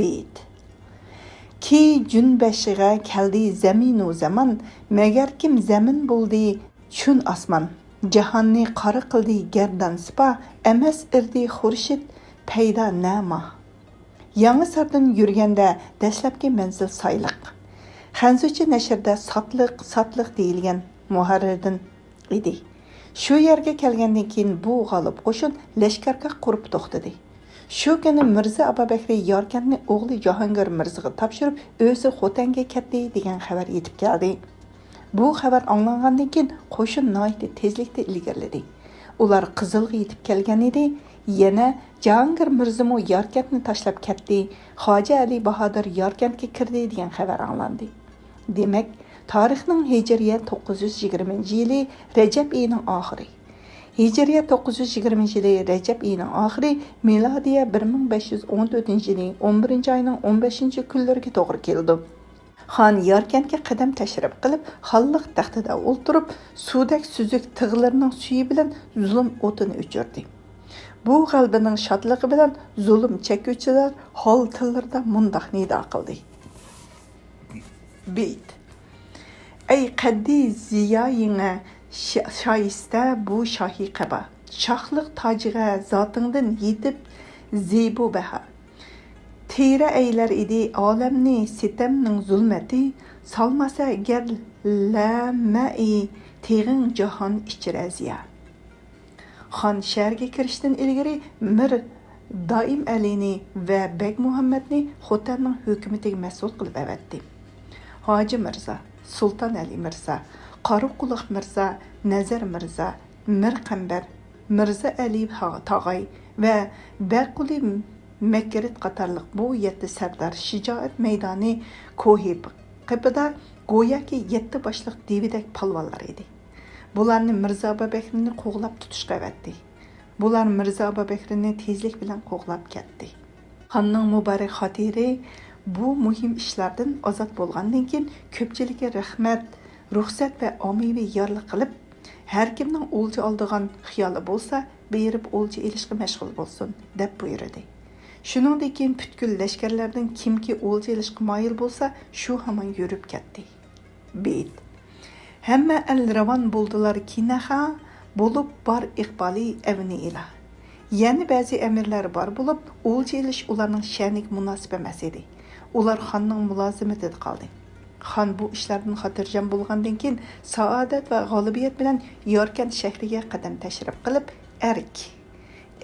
بېيىت. كى جۈن بەشىغە كەلدى زەمىنۇ زامان، مەگەركىم زەمىن بولدى چۈن ئاسمان. جاھاننى قارا قىلدى گەردان سىپا، ئەمەس ئىردى خۇرشىد پەيدا نەما. يېڭىساردىن يۈرگەندە دەسلەپكى مەنزىل سايلىق. خەنزۇچە نەشرىدە ساتلىق، ساتلىق دېيىلگەن مۇھەررىردىن ئىدى. شۇ يەرگە كەلگەندىن كېيىن بۇ غالىپ قوشۇن لەشكەرگاھ قۇرۇپ توختىدى. شۇ كۈنى مىرزا ئابابەكرى ياركەنتنى ئوغلى جاھانگىر مىرزىغا تاپشۇرۇپ، ئۆزى خوتەنگە كەتتى، دېگەن خەۋەر يېتىپ كەلدى. بۇ خەۋەر ئاڭلانغاندىن كېيىن، قوشۇن ناھايىتى تېزلىكتە ئىلگىرىلىدى. ئۇلار قىزىلغا يېتىپ كەلگەن ئىدى. يەنە جاھانگىر مىرزىمۇ ياركەنتنى تاشلاپ كەتتى، خاجە ئەلى باھادىر ياركەنتكە كىردى، دېگەن خەۋەر ئاڭلاندى. دېمەك، تارىخنىڭ ھىجرىيە توققۇز يۈز يىگىرمىنچى يىلى رەجەب ئېيىنىڭ ئاخىرى. ھىجرىيە توققۇز يۈز يىگىرمىنچى يىلى رەجەب ئېيىنىڭ ئاخىرى، مىلادىيە بىر مىڭ بەش يۈز ئون تۆتىنچى يىلى ئون بىرىنچى ئاينىڭ ئون بەشىنچى كۈنلىرىگە توغرا كېلىدۇ. خان ياركەنتكە قەدەم تەشرىپ قىلىپ، خانلىق تەختىدە ئولتۇرۇپ، سۇدەك سۈزۈك تىغلىرىنىڭ سۈيى بىلەن زۇلۇم ئوتىنى ئۆچۈردى. بۇ غەلىبىنىڭ شادلىقى بىلەن زۇلۇم چەككۈچىلەر ھال تىللىرىدا مۇنداق نىدا قىلدى: بېيىت. ئەي قەددى زىيايىڭە شا-، شايىستە بۇ شاھى قەبا، شاھلىق تاجىغا زاتىڭدىن يېتىپ زىبۇ بەھا. تىرە ئەيلەر ئىدى ئالەمنى سىتەمنىڭ زۇلمەتى، سالماسا گەر لەمەئى تېغىڭ جاھان ئىچرە زىيا. خان شەھەرگە كىرىشتىن ئىلگىرى مىر دائىم ئەلىنى ۋە بەگ مۇھەممەدنى خوتەننىڭ ھۆكۈمىتىگە مەسئۇل قىلىپ ئەۋەتتى. ھاجى مىرزا، سۇلتان ئەلى مىرزا، قارا قۇلاق مىرزا، نەزەر مىرزا، مىر قەمبەر، مىرزا ئەلى ھا-، تاغاي ۋە بەقۇلى مەكرىت قاتارلىق بۇ يەتتە سەردار شىجائەت مەيدانى كوھى قېپىدا گوياكى يەتتە باشلىق دېۋىدەك پالۋانلار ئىدى. بۇلارنى مىرزا ئابابەكرىنى قوغلاپ تۇتۇشقا ئەۋەتتى. بۇلار مىرزا ئابابەكرىنى تېزلىك بىلەن قوغلاپ كەتتى. خاننىڭ مۇبارەك خاتىرى بۇ مۇھىم ئىشلاردىن ئازاد بولغاندىن كېيىن، كۆپچىلىككە رەھمەت، رۇخسەت ۋە ئاممىۋى يارلىق قىلىپ، ھەركىمنىڭ ئولجا ئالىدىغان خىيالى بولسا، بېرىپ ئولجا ئېلىشقا مەشغۇل بولسۇن، دەپ بۇيرۇدى. شۇنىڭدىن كېيىن پۈتكۈل لەشكەرلەردىن كىمكى ئولجا ئېلىشقا مايىل بولسا، شۇ ھامان يۈرۈپ كەتتى. بېيىت. ھەممە ئەل راۋان بولدىلار كىنەخا، بولۇپ بار ئىقبالى ئەۋنى ئىلا. يەنە بەزى ئەمىرلەر بار بولۇپ، ئولجا ئېلىش ئۇلارنىڭ شەنىگە مۇناسىپ ئەمەس ئىدى. ئۇلار خاننىڭ مۇلازىمىتىدە قالدى. خان بۇ ئىشلاردىن خاتىرجەم بولغاندىن كېيىن، سائادەت ۋە غالىبىيەت بىلەن ياركەنت شەھىرىگە قەدەم تەشرىپ قىلىپ، ئەرك،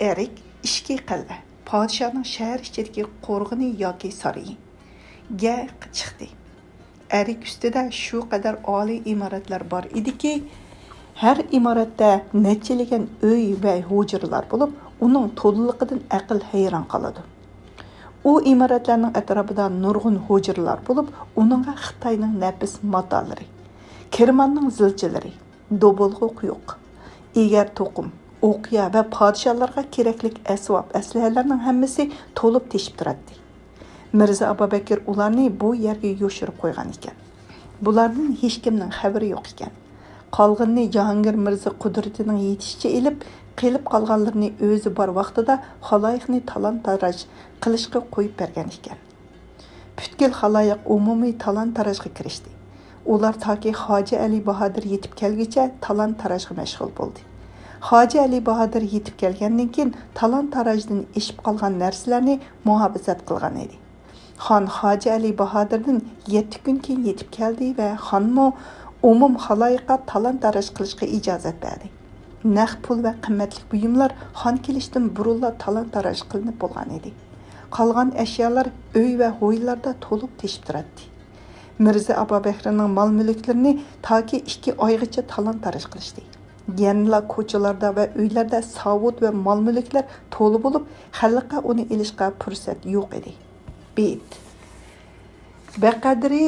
ئەرك، ئىچكى قەلئە، پادىشاھنىڭ شەھەر ئىچىدىكى قورغىنى ياكى سارىيى، گە چىقتى. ئەرك ئۈستىدە شۇ قەدەر ئالىي ئىمارەتلەر بار ئىدىكى، ھەر ئىمارەتتە نەچچىلىگەن ئۆي ۋە ھۇجرىلار بولۇپ، ئۇنىڭ تولىلىقىدىن ئەقىل ھەيران قالىدۇ. ئۇ ئىمارەتلەرنىڭ ئەتراپىدا نۇرغۇن ھۇجرىلار بولۇپ، ئۇنىڭغا خىتاينىڭ نەپىس ماتالىرى، كىرماننىڭ زىلچىلىرى، دوبۇلغا قويۇق، ئېگەر توقۇم، ئوقيا ۋە پادىشاھلارغا كېرەكلىك ئەسۋاب ئەسلىھەلەرنىڭ ھەممىسى تولۇپ تېشىپ تۇراتتى. مىرزا ئابابەكىر ئۇلارنى بۇ يەرگە يوشۇرۇپ قويغان ئىكەن. بۇلاردىن ھېچكىمنىڭ خەۋىرى يوق ئىكەن. قالغىنىنى جاھانگىر مىرزا قۇدرىتىنىڭ يېتىشىچە ئېلىپ، قېلىپ قالغانلىرىنى ئۆزى بار ۋاقتىدا خالايىقنى تالان-تاراج قىلىشقا قويۇپ بەرگەن ئىكەن. پۈتكۈل خالايىق ئومۇمىي تالان-تاراجغا كىرىشتى. ئۇلار تاكى خاجە ئەلى باھادىر يېتىپ كەلگۈچە تالان-تاراجغا مەشغۇل بولدى. خاجە ئەلى باھادىر يېتىپ كەلگەندىن كېيىن، تالان-تاراجدىن ئېشىپ قالغان نەرسىلەرنى مۇھاپىزەت قىلغان ئىدى. خان خاجە ئەلى باھادىردىن يەتتە كۈن كېيىن يېتىپ كەلدى ۋە خانمۇ ئومۇم خالايىققا تالان-تاراج قىلىشقا ئىجازەت بەردى. نەق پۇل ۋە قىممەتلىك بۇيۇملار خان كېلىشتىن بۇرۇنلا تالان-تاراج قىلىنىپ بولغان ئىدى. قالغان ئەشيالار ئۆي ۋە ھويلىلاردا تولۇپ تېشىپ تۇراتتى. مىرزا ئابابەكرىنىڭ مال-مۈلۈكلىرىنى تاكى ئىككى ئايغىچە تالان-تاراج قىلىشتى. يەنىلا كوچىلاردا ۋە ئۆيلەردە ساۋۇت ۋە مال-مۈلۈكلەر تولا بولۇپ، خەلققە ئۇنى ئېلىشقا پۇرسەت يوق ئىدى. بېيىت. بەقەدرى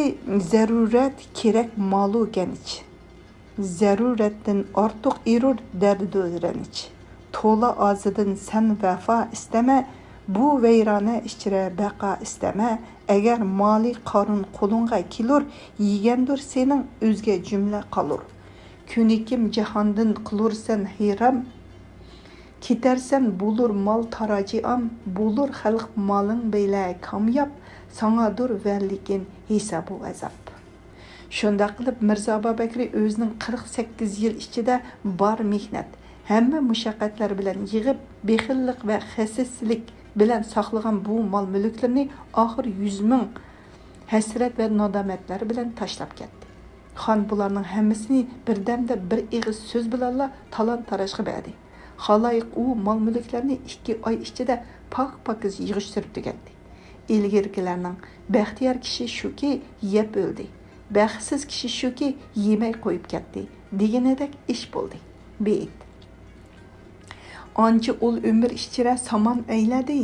زەرۇرەت كېرەك مالۇ گەنج. زەرۇرەتتىن ئارتۇق ئېرۇر دەردىدۇر رەنج. تولا ئازىدىن سەن ۋەفا ئىستەمە، بۇ ۋەيرانە ئىچرە بەقا ئىستەمە. ئەگەر مالى قارۇن قولۇڭغا كېلۇر، يېگەندۇر سېنىڭ ئۆزگە جۈملە قالۇر. كۈنىكىم جاھاندىن قىلۇرسەن ھەيران، كېتەرسەن بولۇر مال تاراجى ئام، بولۇر خەلق مالىڭ بىلە كامياب، ساڭادۇر ۋە لېكىن ھېسابۇ ئازاب. شۇنداق قىلىپ، مىرزا ئابابەكرى ئۆزىنىڭ قىرىق سەككىز يىل ئىچىدە بار مېھنەت، ھەممە مۇشەققەتلەر بىلەن يىغىپ، بېخىللىق ۋە خەسىسلىك بىلەن ساقلىغان بۇ مال-مۈلۈكلىرىنى ئاخىر يۈز مىڭ ھەسرەت ۋە نادامەتلەر بىلەن تاشلاپ كەتتى. خان بۇلارنىڭ ھەممىسىنى بىردەمدە بىر ئېغىز سۆز بىلەنلا تالان-تاراجغا بەردى. خالايىق ئۇ مال-مۈلۈكلەرنى ئىككى ئاي ئىچىدە پاك-پاكىز يىغىشتۇرۇپ تۈگەتتى. ئىلگىرىكىلەرنىڭ، «بەختىيار كىشى شۇكى، يەپ ئۆلدى، بەختسىز كىشى شۇكى، يېمەي قويۇپ كەتتى» دېگىنىدەك ئىش بولدى. بېيىت. ئانچە ئۇل ئۆمۈر ئىچرە سامان ئەيلەدى،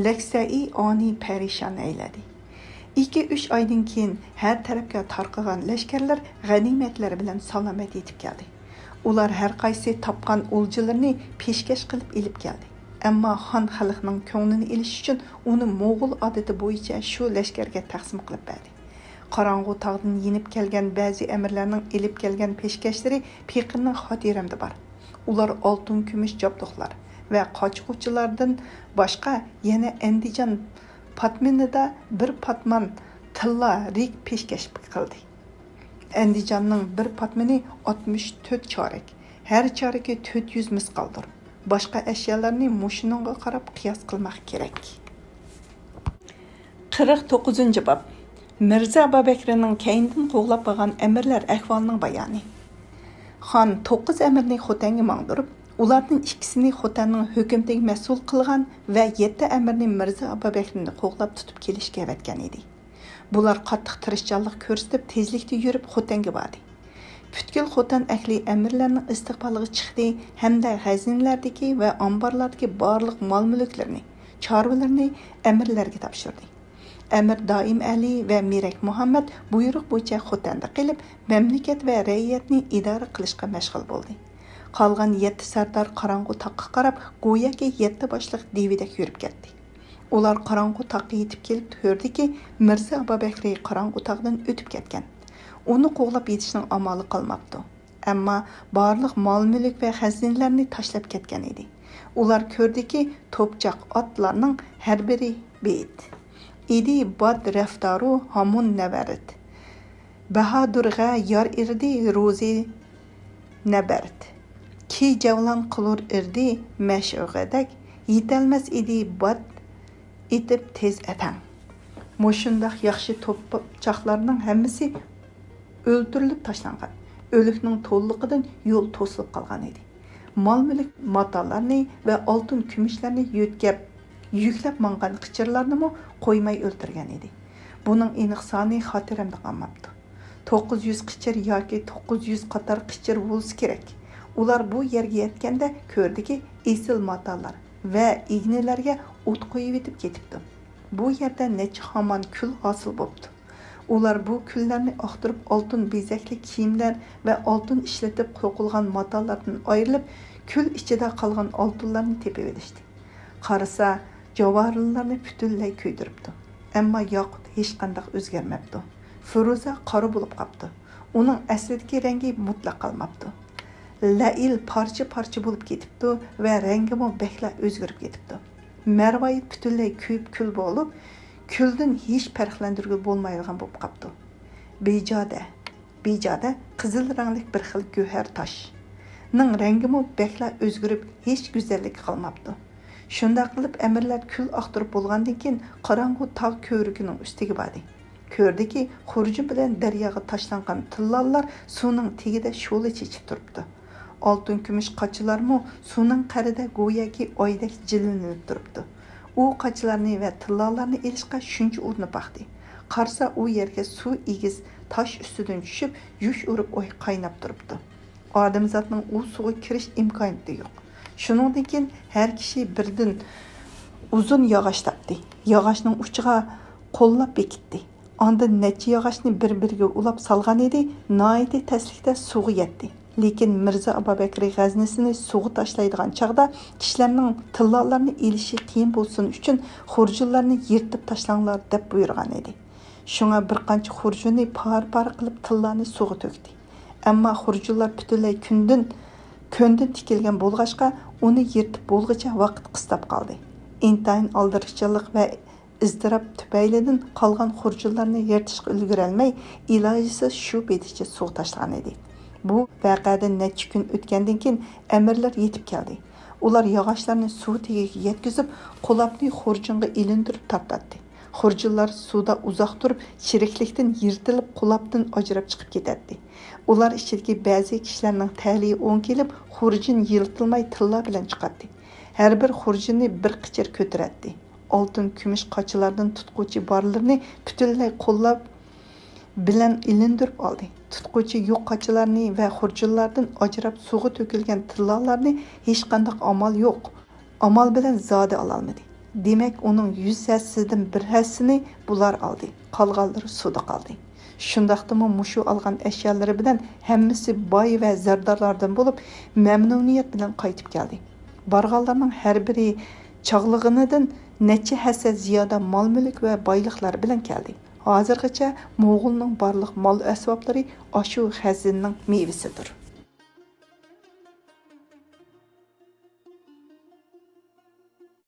لەكسەئى ئانى پەرىشان ئەيلەدى. ئىككى-ئۈچ ئايدىن كېيىن ھەر تەرەپكە تارقىغان لەشكەرلەر غەنىيمەتلەر بىلەن سالامەت يېتىپ كەلدى. ئۇلار ھەر قايسى تاپقان ئولجىلىرىنى پېشكەش قىلىپ ئېلىپ كەلدى. ئەمما خان خەلقنىڭ كۆڭلىنى ئېلىش ئۈچۈن ئۇنى موغۇل ئادىتى بويىچە شۇ لەشكەرگە تەقسىم قىلىپ بەردى. قاراڭغۇ تاغدىن يېنىپ كەلگەن بەزى ئەمىرلەرنىڭ ئېلىپ كەلگەن پېشكەشلىرى پېقىرنىڭ خاتىرەمدە بار. ئۇلار ئالتۇن، كۈمۈش جابدۇقلار ۋە قاچا-قۇچىلاردىن باشقا يەنە ئەندىجان پاتمىنىدا بىر پاتمان تىللا رىك پېشكەش قىلدى. ئەندىجاننىڭ بىر پاتمىنى ئاتمىش تۆت چارەك، ھەر چارىكى تۆت يۈز مىسقالدۇر. باشقا ئەشيالارنى مۇشۇنىڭغا قاراپ قىياس قىلماق كېرەك. قىرىق توققۇزىنچى باب. مىرزا ئابابەكرىنىڭ كەينىدىن قوغلاپ بارغان ئەمىرلەر ئەھۋالىنىڭ بايانى. خان توققۇز ئەمىرنى خوتەنگە ماڭدۇرۇپ، ئۇلاردىن ئىككىسىنى خوتەننىڭ ھۆكۈمىتىگە مەسئۇل قىلغان ۋە يەتتە ئەمىرنى مىرزا ئابابەكرىنى قوغلاپ تۇتۇپ كېلىشكە ئەۋەتكەن ئىدى. بۇلار قاتتىق تىرىشچانلىق كۆرسىتىپ، تېزلىكتە يۈرۈپ خوتەنگە باردى. پۈتكۈل خوتەن ئەھلى ئەمىرلەرنىڭ ئىستىقبالىغا چىقتى ھەمدە غەزنىلەردىكى ۋە ئامبارلاردىكى بارلىق مال-مۈلۈكلىرىنى، چارۋىلىرىنى ئەمىرلەرگە تاپشۇردى. ئەمىر دائىم ئەلى ۋە مىرەك مۇھەممەد بۇيرۇق بويىچە خوتەندە قېلىپ، مەملىكەت ۋە رەئىيەتنى ئىدارە قىلىشقا مەشغۇل بولدى. قالغان يەتتە سەردار قاراڭغۇ تاغقا قاراپ، گوياكى يەتتە باشلىق دېۋىدەك يۈرۈپ كەتتى. ئۇلار قاراڭغۇ تاغقا يېتىپ كېلىپ كۆردىكى، مىرزا ئابابەكرى قاراڭغۇ تاغدىن ئۆتۈپ كەتكەن. ئۇنى قوغلاپ يېتىشنىڭ ئامالى قالماپتۇ. ئەمما بارلىق مال-مۈلۈك ۋە خەزىنىلەرنى تاشلاپ كەتكەن ئىدى. ئۇلار كۆردىكى، توپچاق ئاتلارنىڭ ھەر بىرى بېيىت. ئىدى باد رەفتارۇ ھامۇن نەۋەرىت. بەھادۇرغا يار ئىردى روزى نەبەرت. كى جەۋلان قىلۇر ئىردى مەشۇغەدەك، يېتەلمەس ئىدى بات ئېتىپ تېز ئەتەڭ. مۇشۇنداق ياخشى توپچاقلارنىڭ ھەممىسى ئۆلتۈرۈلۈپ تاشلانغان. ئۆلۈكنىڭ تولىلىقىدىن يول توسۇلۇپ قالغان ئىدى. مال-مۈلۈك، ماتالارنى ۋە ئالتۇن-كۈمۈشلەرنى يۆتكەپ، يۈكلەپ ماڭغان قېچىرلارنىمۇ قويماي ئۆلتۈرگەن ئىدى. بۇنىڭ ئېنىق سانى خاتىرەمدە قالماپتۇ. توققۇز يۈز قېچىر ياكى توققۇز يۈز قاتار قېچىر بولسا كېرەك. ئۇلار بۇ يەرگە يەتكەندە كۆردىكى، ئېسىل ماتالار ۋە ئىگنىلەرگە ئوت قويۇۋېتىپ كېتىپتۇ. بۇ يەردە نەچچە خامان كۈل ھاسىل بوپتۇ. ئۇلار بۇ كۈللەرنى ئاختۇرۇپ، ئالتۇن بېزەكلىك كىيىملەر ۋە ئالتۇن ئىشلىتىپ توقۇلغان ماتالاردىن ئايرىلىپ، كۈل ئىچىدە قالغان ئالتۇنلارنى تېپىۋېلىشتى. قارىسا، جاۋھارلارنى پۈتۈنلەي كۆيدۈرۈپتۇ. ئەمما ياقۇت ھېچقانداق ئۆزگەرمەپتۇ. فىرۇزە قارا بولۇپ قاپتۇ. ئۇنىڭ ئەسلىدىكى رەڭگى مۇتلەق قالماپتۇ. لەئىل پارچە-پارچە بولۇپ كېتىپتۇ ۋە رەڭگىمۇ بەكلا ئۆزگىرىپ كېتىپتۇ. مەرۋايىت پۈتۈنلەي كۆيۈپ كۈل بولۇپ، كۈلدىن ھېچ پەرقلەندۈرگىلى بولمايدىغان بولۇپ قاپتۇ. بىجادە، بىجادە قىزىل رەڭلىك بىر خىل گۆھەر تاشنىڭ رەڭگىمۇ بەكلا ئۆزگىرىپ، ھېچ گۈزەللىكى قالماپتۇ. شۇنداق قىلىپ، ئەمىرلەر كۈل ئاختۇرۇپ بولغاندىن كېيىن، قاراڭغۇ تاغ كۆۋرۈكىنىڭ ئۈستىگە باردى. كۆردىكى، خۇرجۇن بىلەن دەرياغا تاشلانغان تىللالار سۇنىڭ تېگىدە شولا چېچىپ تۇرۇپتۇ. ئالتۇن-كۈمۈش قاچىلارمۇ سۇنىڭ قەرىدە گوياكى ئايدەك جىلۋىلىنىپ تۇرۇپتۇ. ئۇ قاچىلارنى ۋە تىللالارنى ئېلىشقا شۇنچە ئۇرۇنۇپ باقتى. قارىسا، ئۇ يەرگە سۇ ئېگىز تاش ئۈستىدىن چۈشۈپ، يۇش ئۇرۇپ ئوي قايناپ تۇرۇپتۇ. ئادەمزاتنىڭ ئۇ سۇغا كىرىش ئىمكانىيىتى يوق. شۇنىڭدىن كېيىن ھەر كىشى بىردىن ئۇزۇن ياغاچ تاپتى. ياغاچنىڭ ئۇچىغا قوللاپ بېكىتتى. ئاندىن نەچچە ياغاچنى بىر-بىرىگە ئۇلاپ سالغان ئىدى، ناھايىتى تەسلىكتە سۇغا يەتتى. لېكىن مىرزا ئابابەكرى غەزنىسىنى سۇغا تاشلايدىغان چاغدا كىشىلەرنىڭ تىللالارنى ئېلىشى قىيىن بولسۇن ئۈچۈن خۇرجۇنلارنى يىرتىپ تاشلاڭلار دەپ بۇيرۇغان ئىدى. شۇڭا بىر قانچە خۇرجۇننى پارە-پارە قىلىپ تىللانى سۇغا تۆكتى. ئەمما خۇرجۇنلار پۈتۈنلەي كۈندىن، كۆندىن تىكىلگەن بولغاچقا، ئۇنى يىرتىپ بولغۇچە ۋاقىت قىستاپ قالدى. ئىنتايىن ئالدىراشچانلىق ۋە ئىزتىراپ تۈپەيلىدىن قالغان خۇرجۇنلارنى يىرتىشقا ئۈلگۈرەلمەي، ئىلاجىسىز شۇ پېتىچە سۇغا تاشلىغان ئىدى. بۇ ۋەقەدىن نەچچە كۈن ئۆتكەندىن كېيىن ئەمىرلەر يېتىپ كەلدى. ئۇلار ياغاچلارنى سۇ تېگىگە يەتكۈزۈپ، قولاپنى خۇرجۇنغا ئىلىندۈرۈپ تارتاتتى. خۇرجۇنلار سۇدا ئۇزاق تۇرۇپ، چىرىكلىكتىن يىرتىلىپ، قولاپتىن ئاجراپ چىقىپ كېتەتتى. ئۇلار ئىچىدىكى بەزى كىشىلەرنىڭ تەلىيى ئوڭ كېلىپ، خۇرجۇن يىرتىلماي تىللا بىلەن چىقاتتى. ھەر بىر خۇرجۇننى بىر قېچىر كۆتۈرەتتى. ئالتۇن، كۈمۈش قاچىلاردىن تۇتقۇچى بارلىرىنى پۈتۈنلەي قوللاپ بىلەن ئىلىندۈرۈپ ئالدى. تۇتقۇچى يوق قاچىلارنى ۋە خۇرجۇنلاردىن ئاجراپ سۇغا تۆكۈلگەن تىللالارنى ھېچقانداق ئامال يوق. ئامال بىلەن زادى ئالالمىدى. دېمەك، ئۇنىڭ يۈز ھەسسىدىن بىر ھەسسىنى بۇلار ئالدى، قالغانلىرى سۇدا قالدى. شۇنداقتىمۇ مۇشۇ ئالغان ئەشيالىرى بىلەن ھەممىسى باي ۋە زەردارلاردىن بولۇپ، مەمنۇنىيەت بىلەن قايتىپ كەلدى. بارغانلارنىڭ ھەر بىرى چاغلىغىنىدىن نەچچە ھەسسە زىيادە مال-مۈلۈك ۋە بايلىقلار بىلەن كەلدى. ھازىرغىچە موغۇلنىڭ بارلىق مال-ئەسۋابلىرى ئاشۇ خەزىنىنىڭ مېۋىسىدۇر.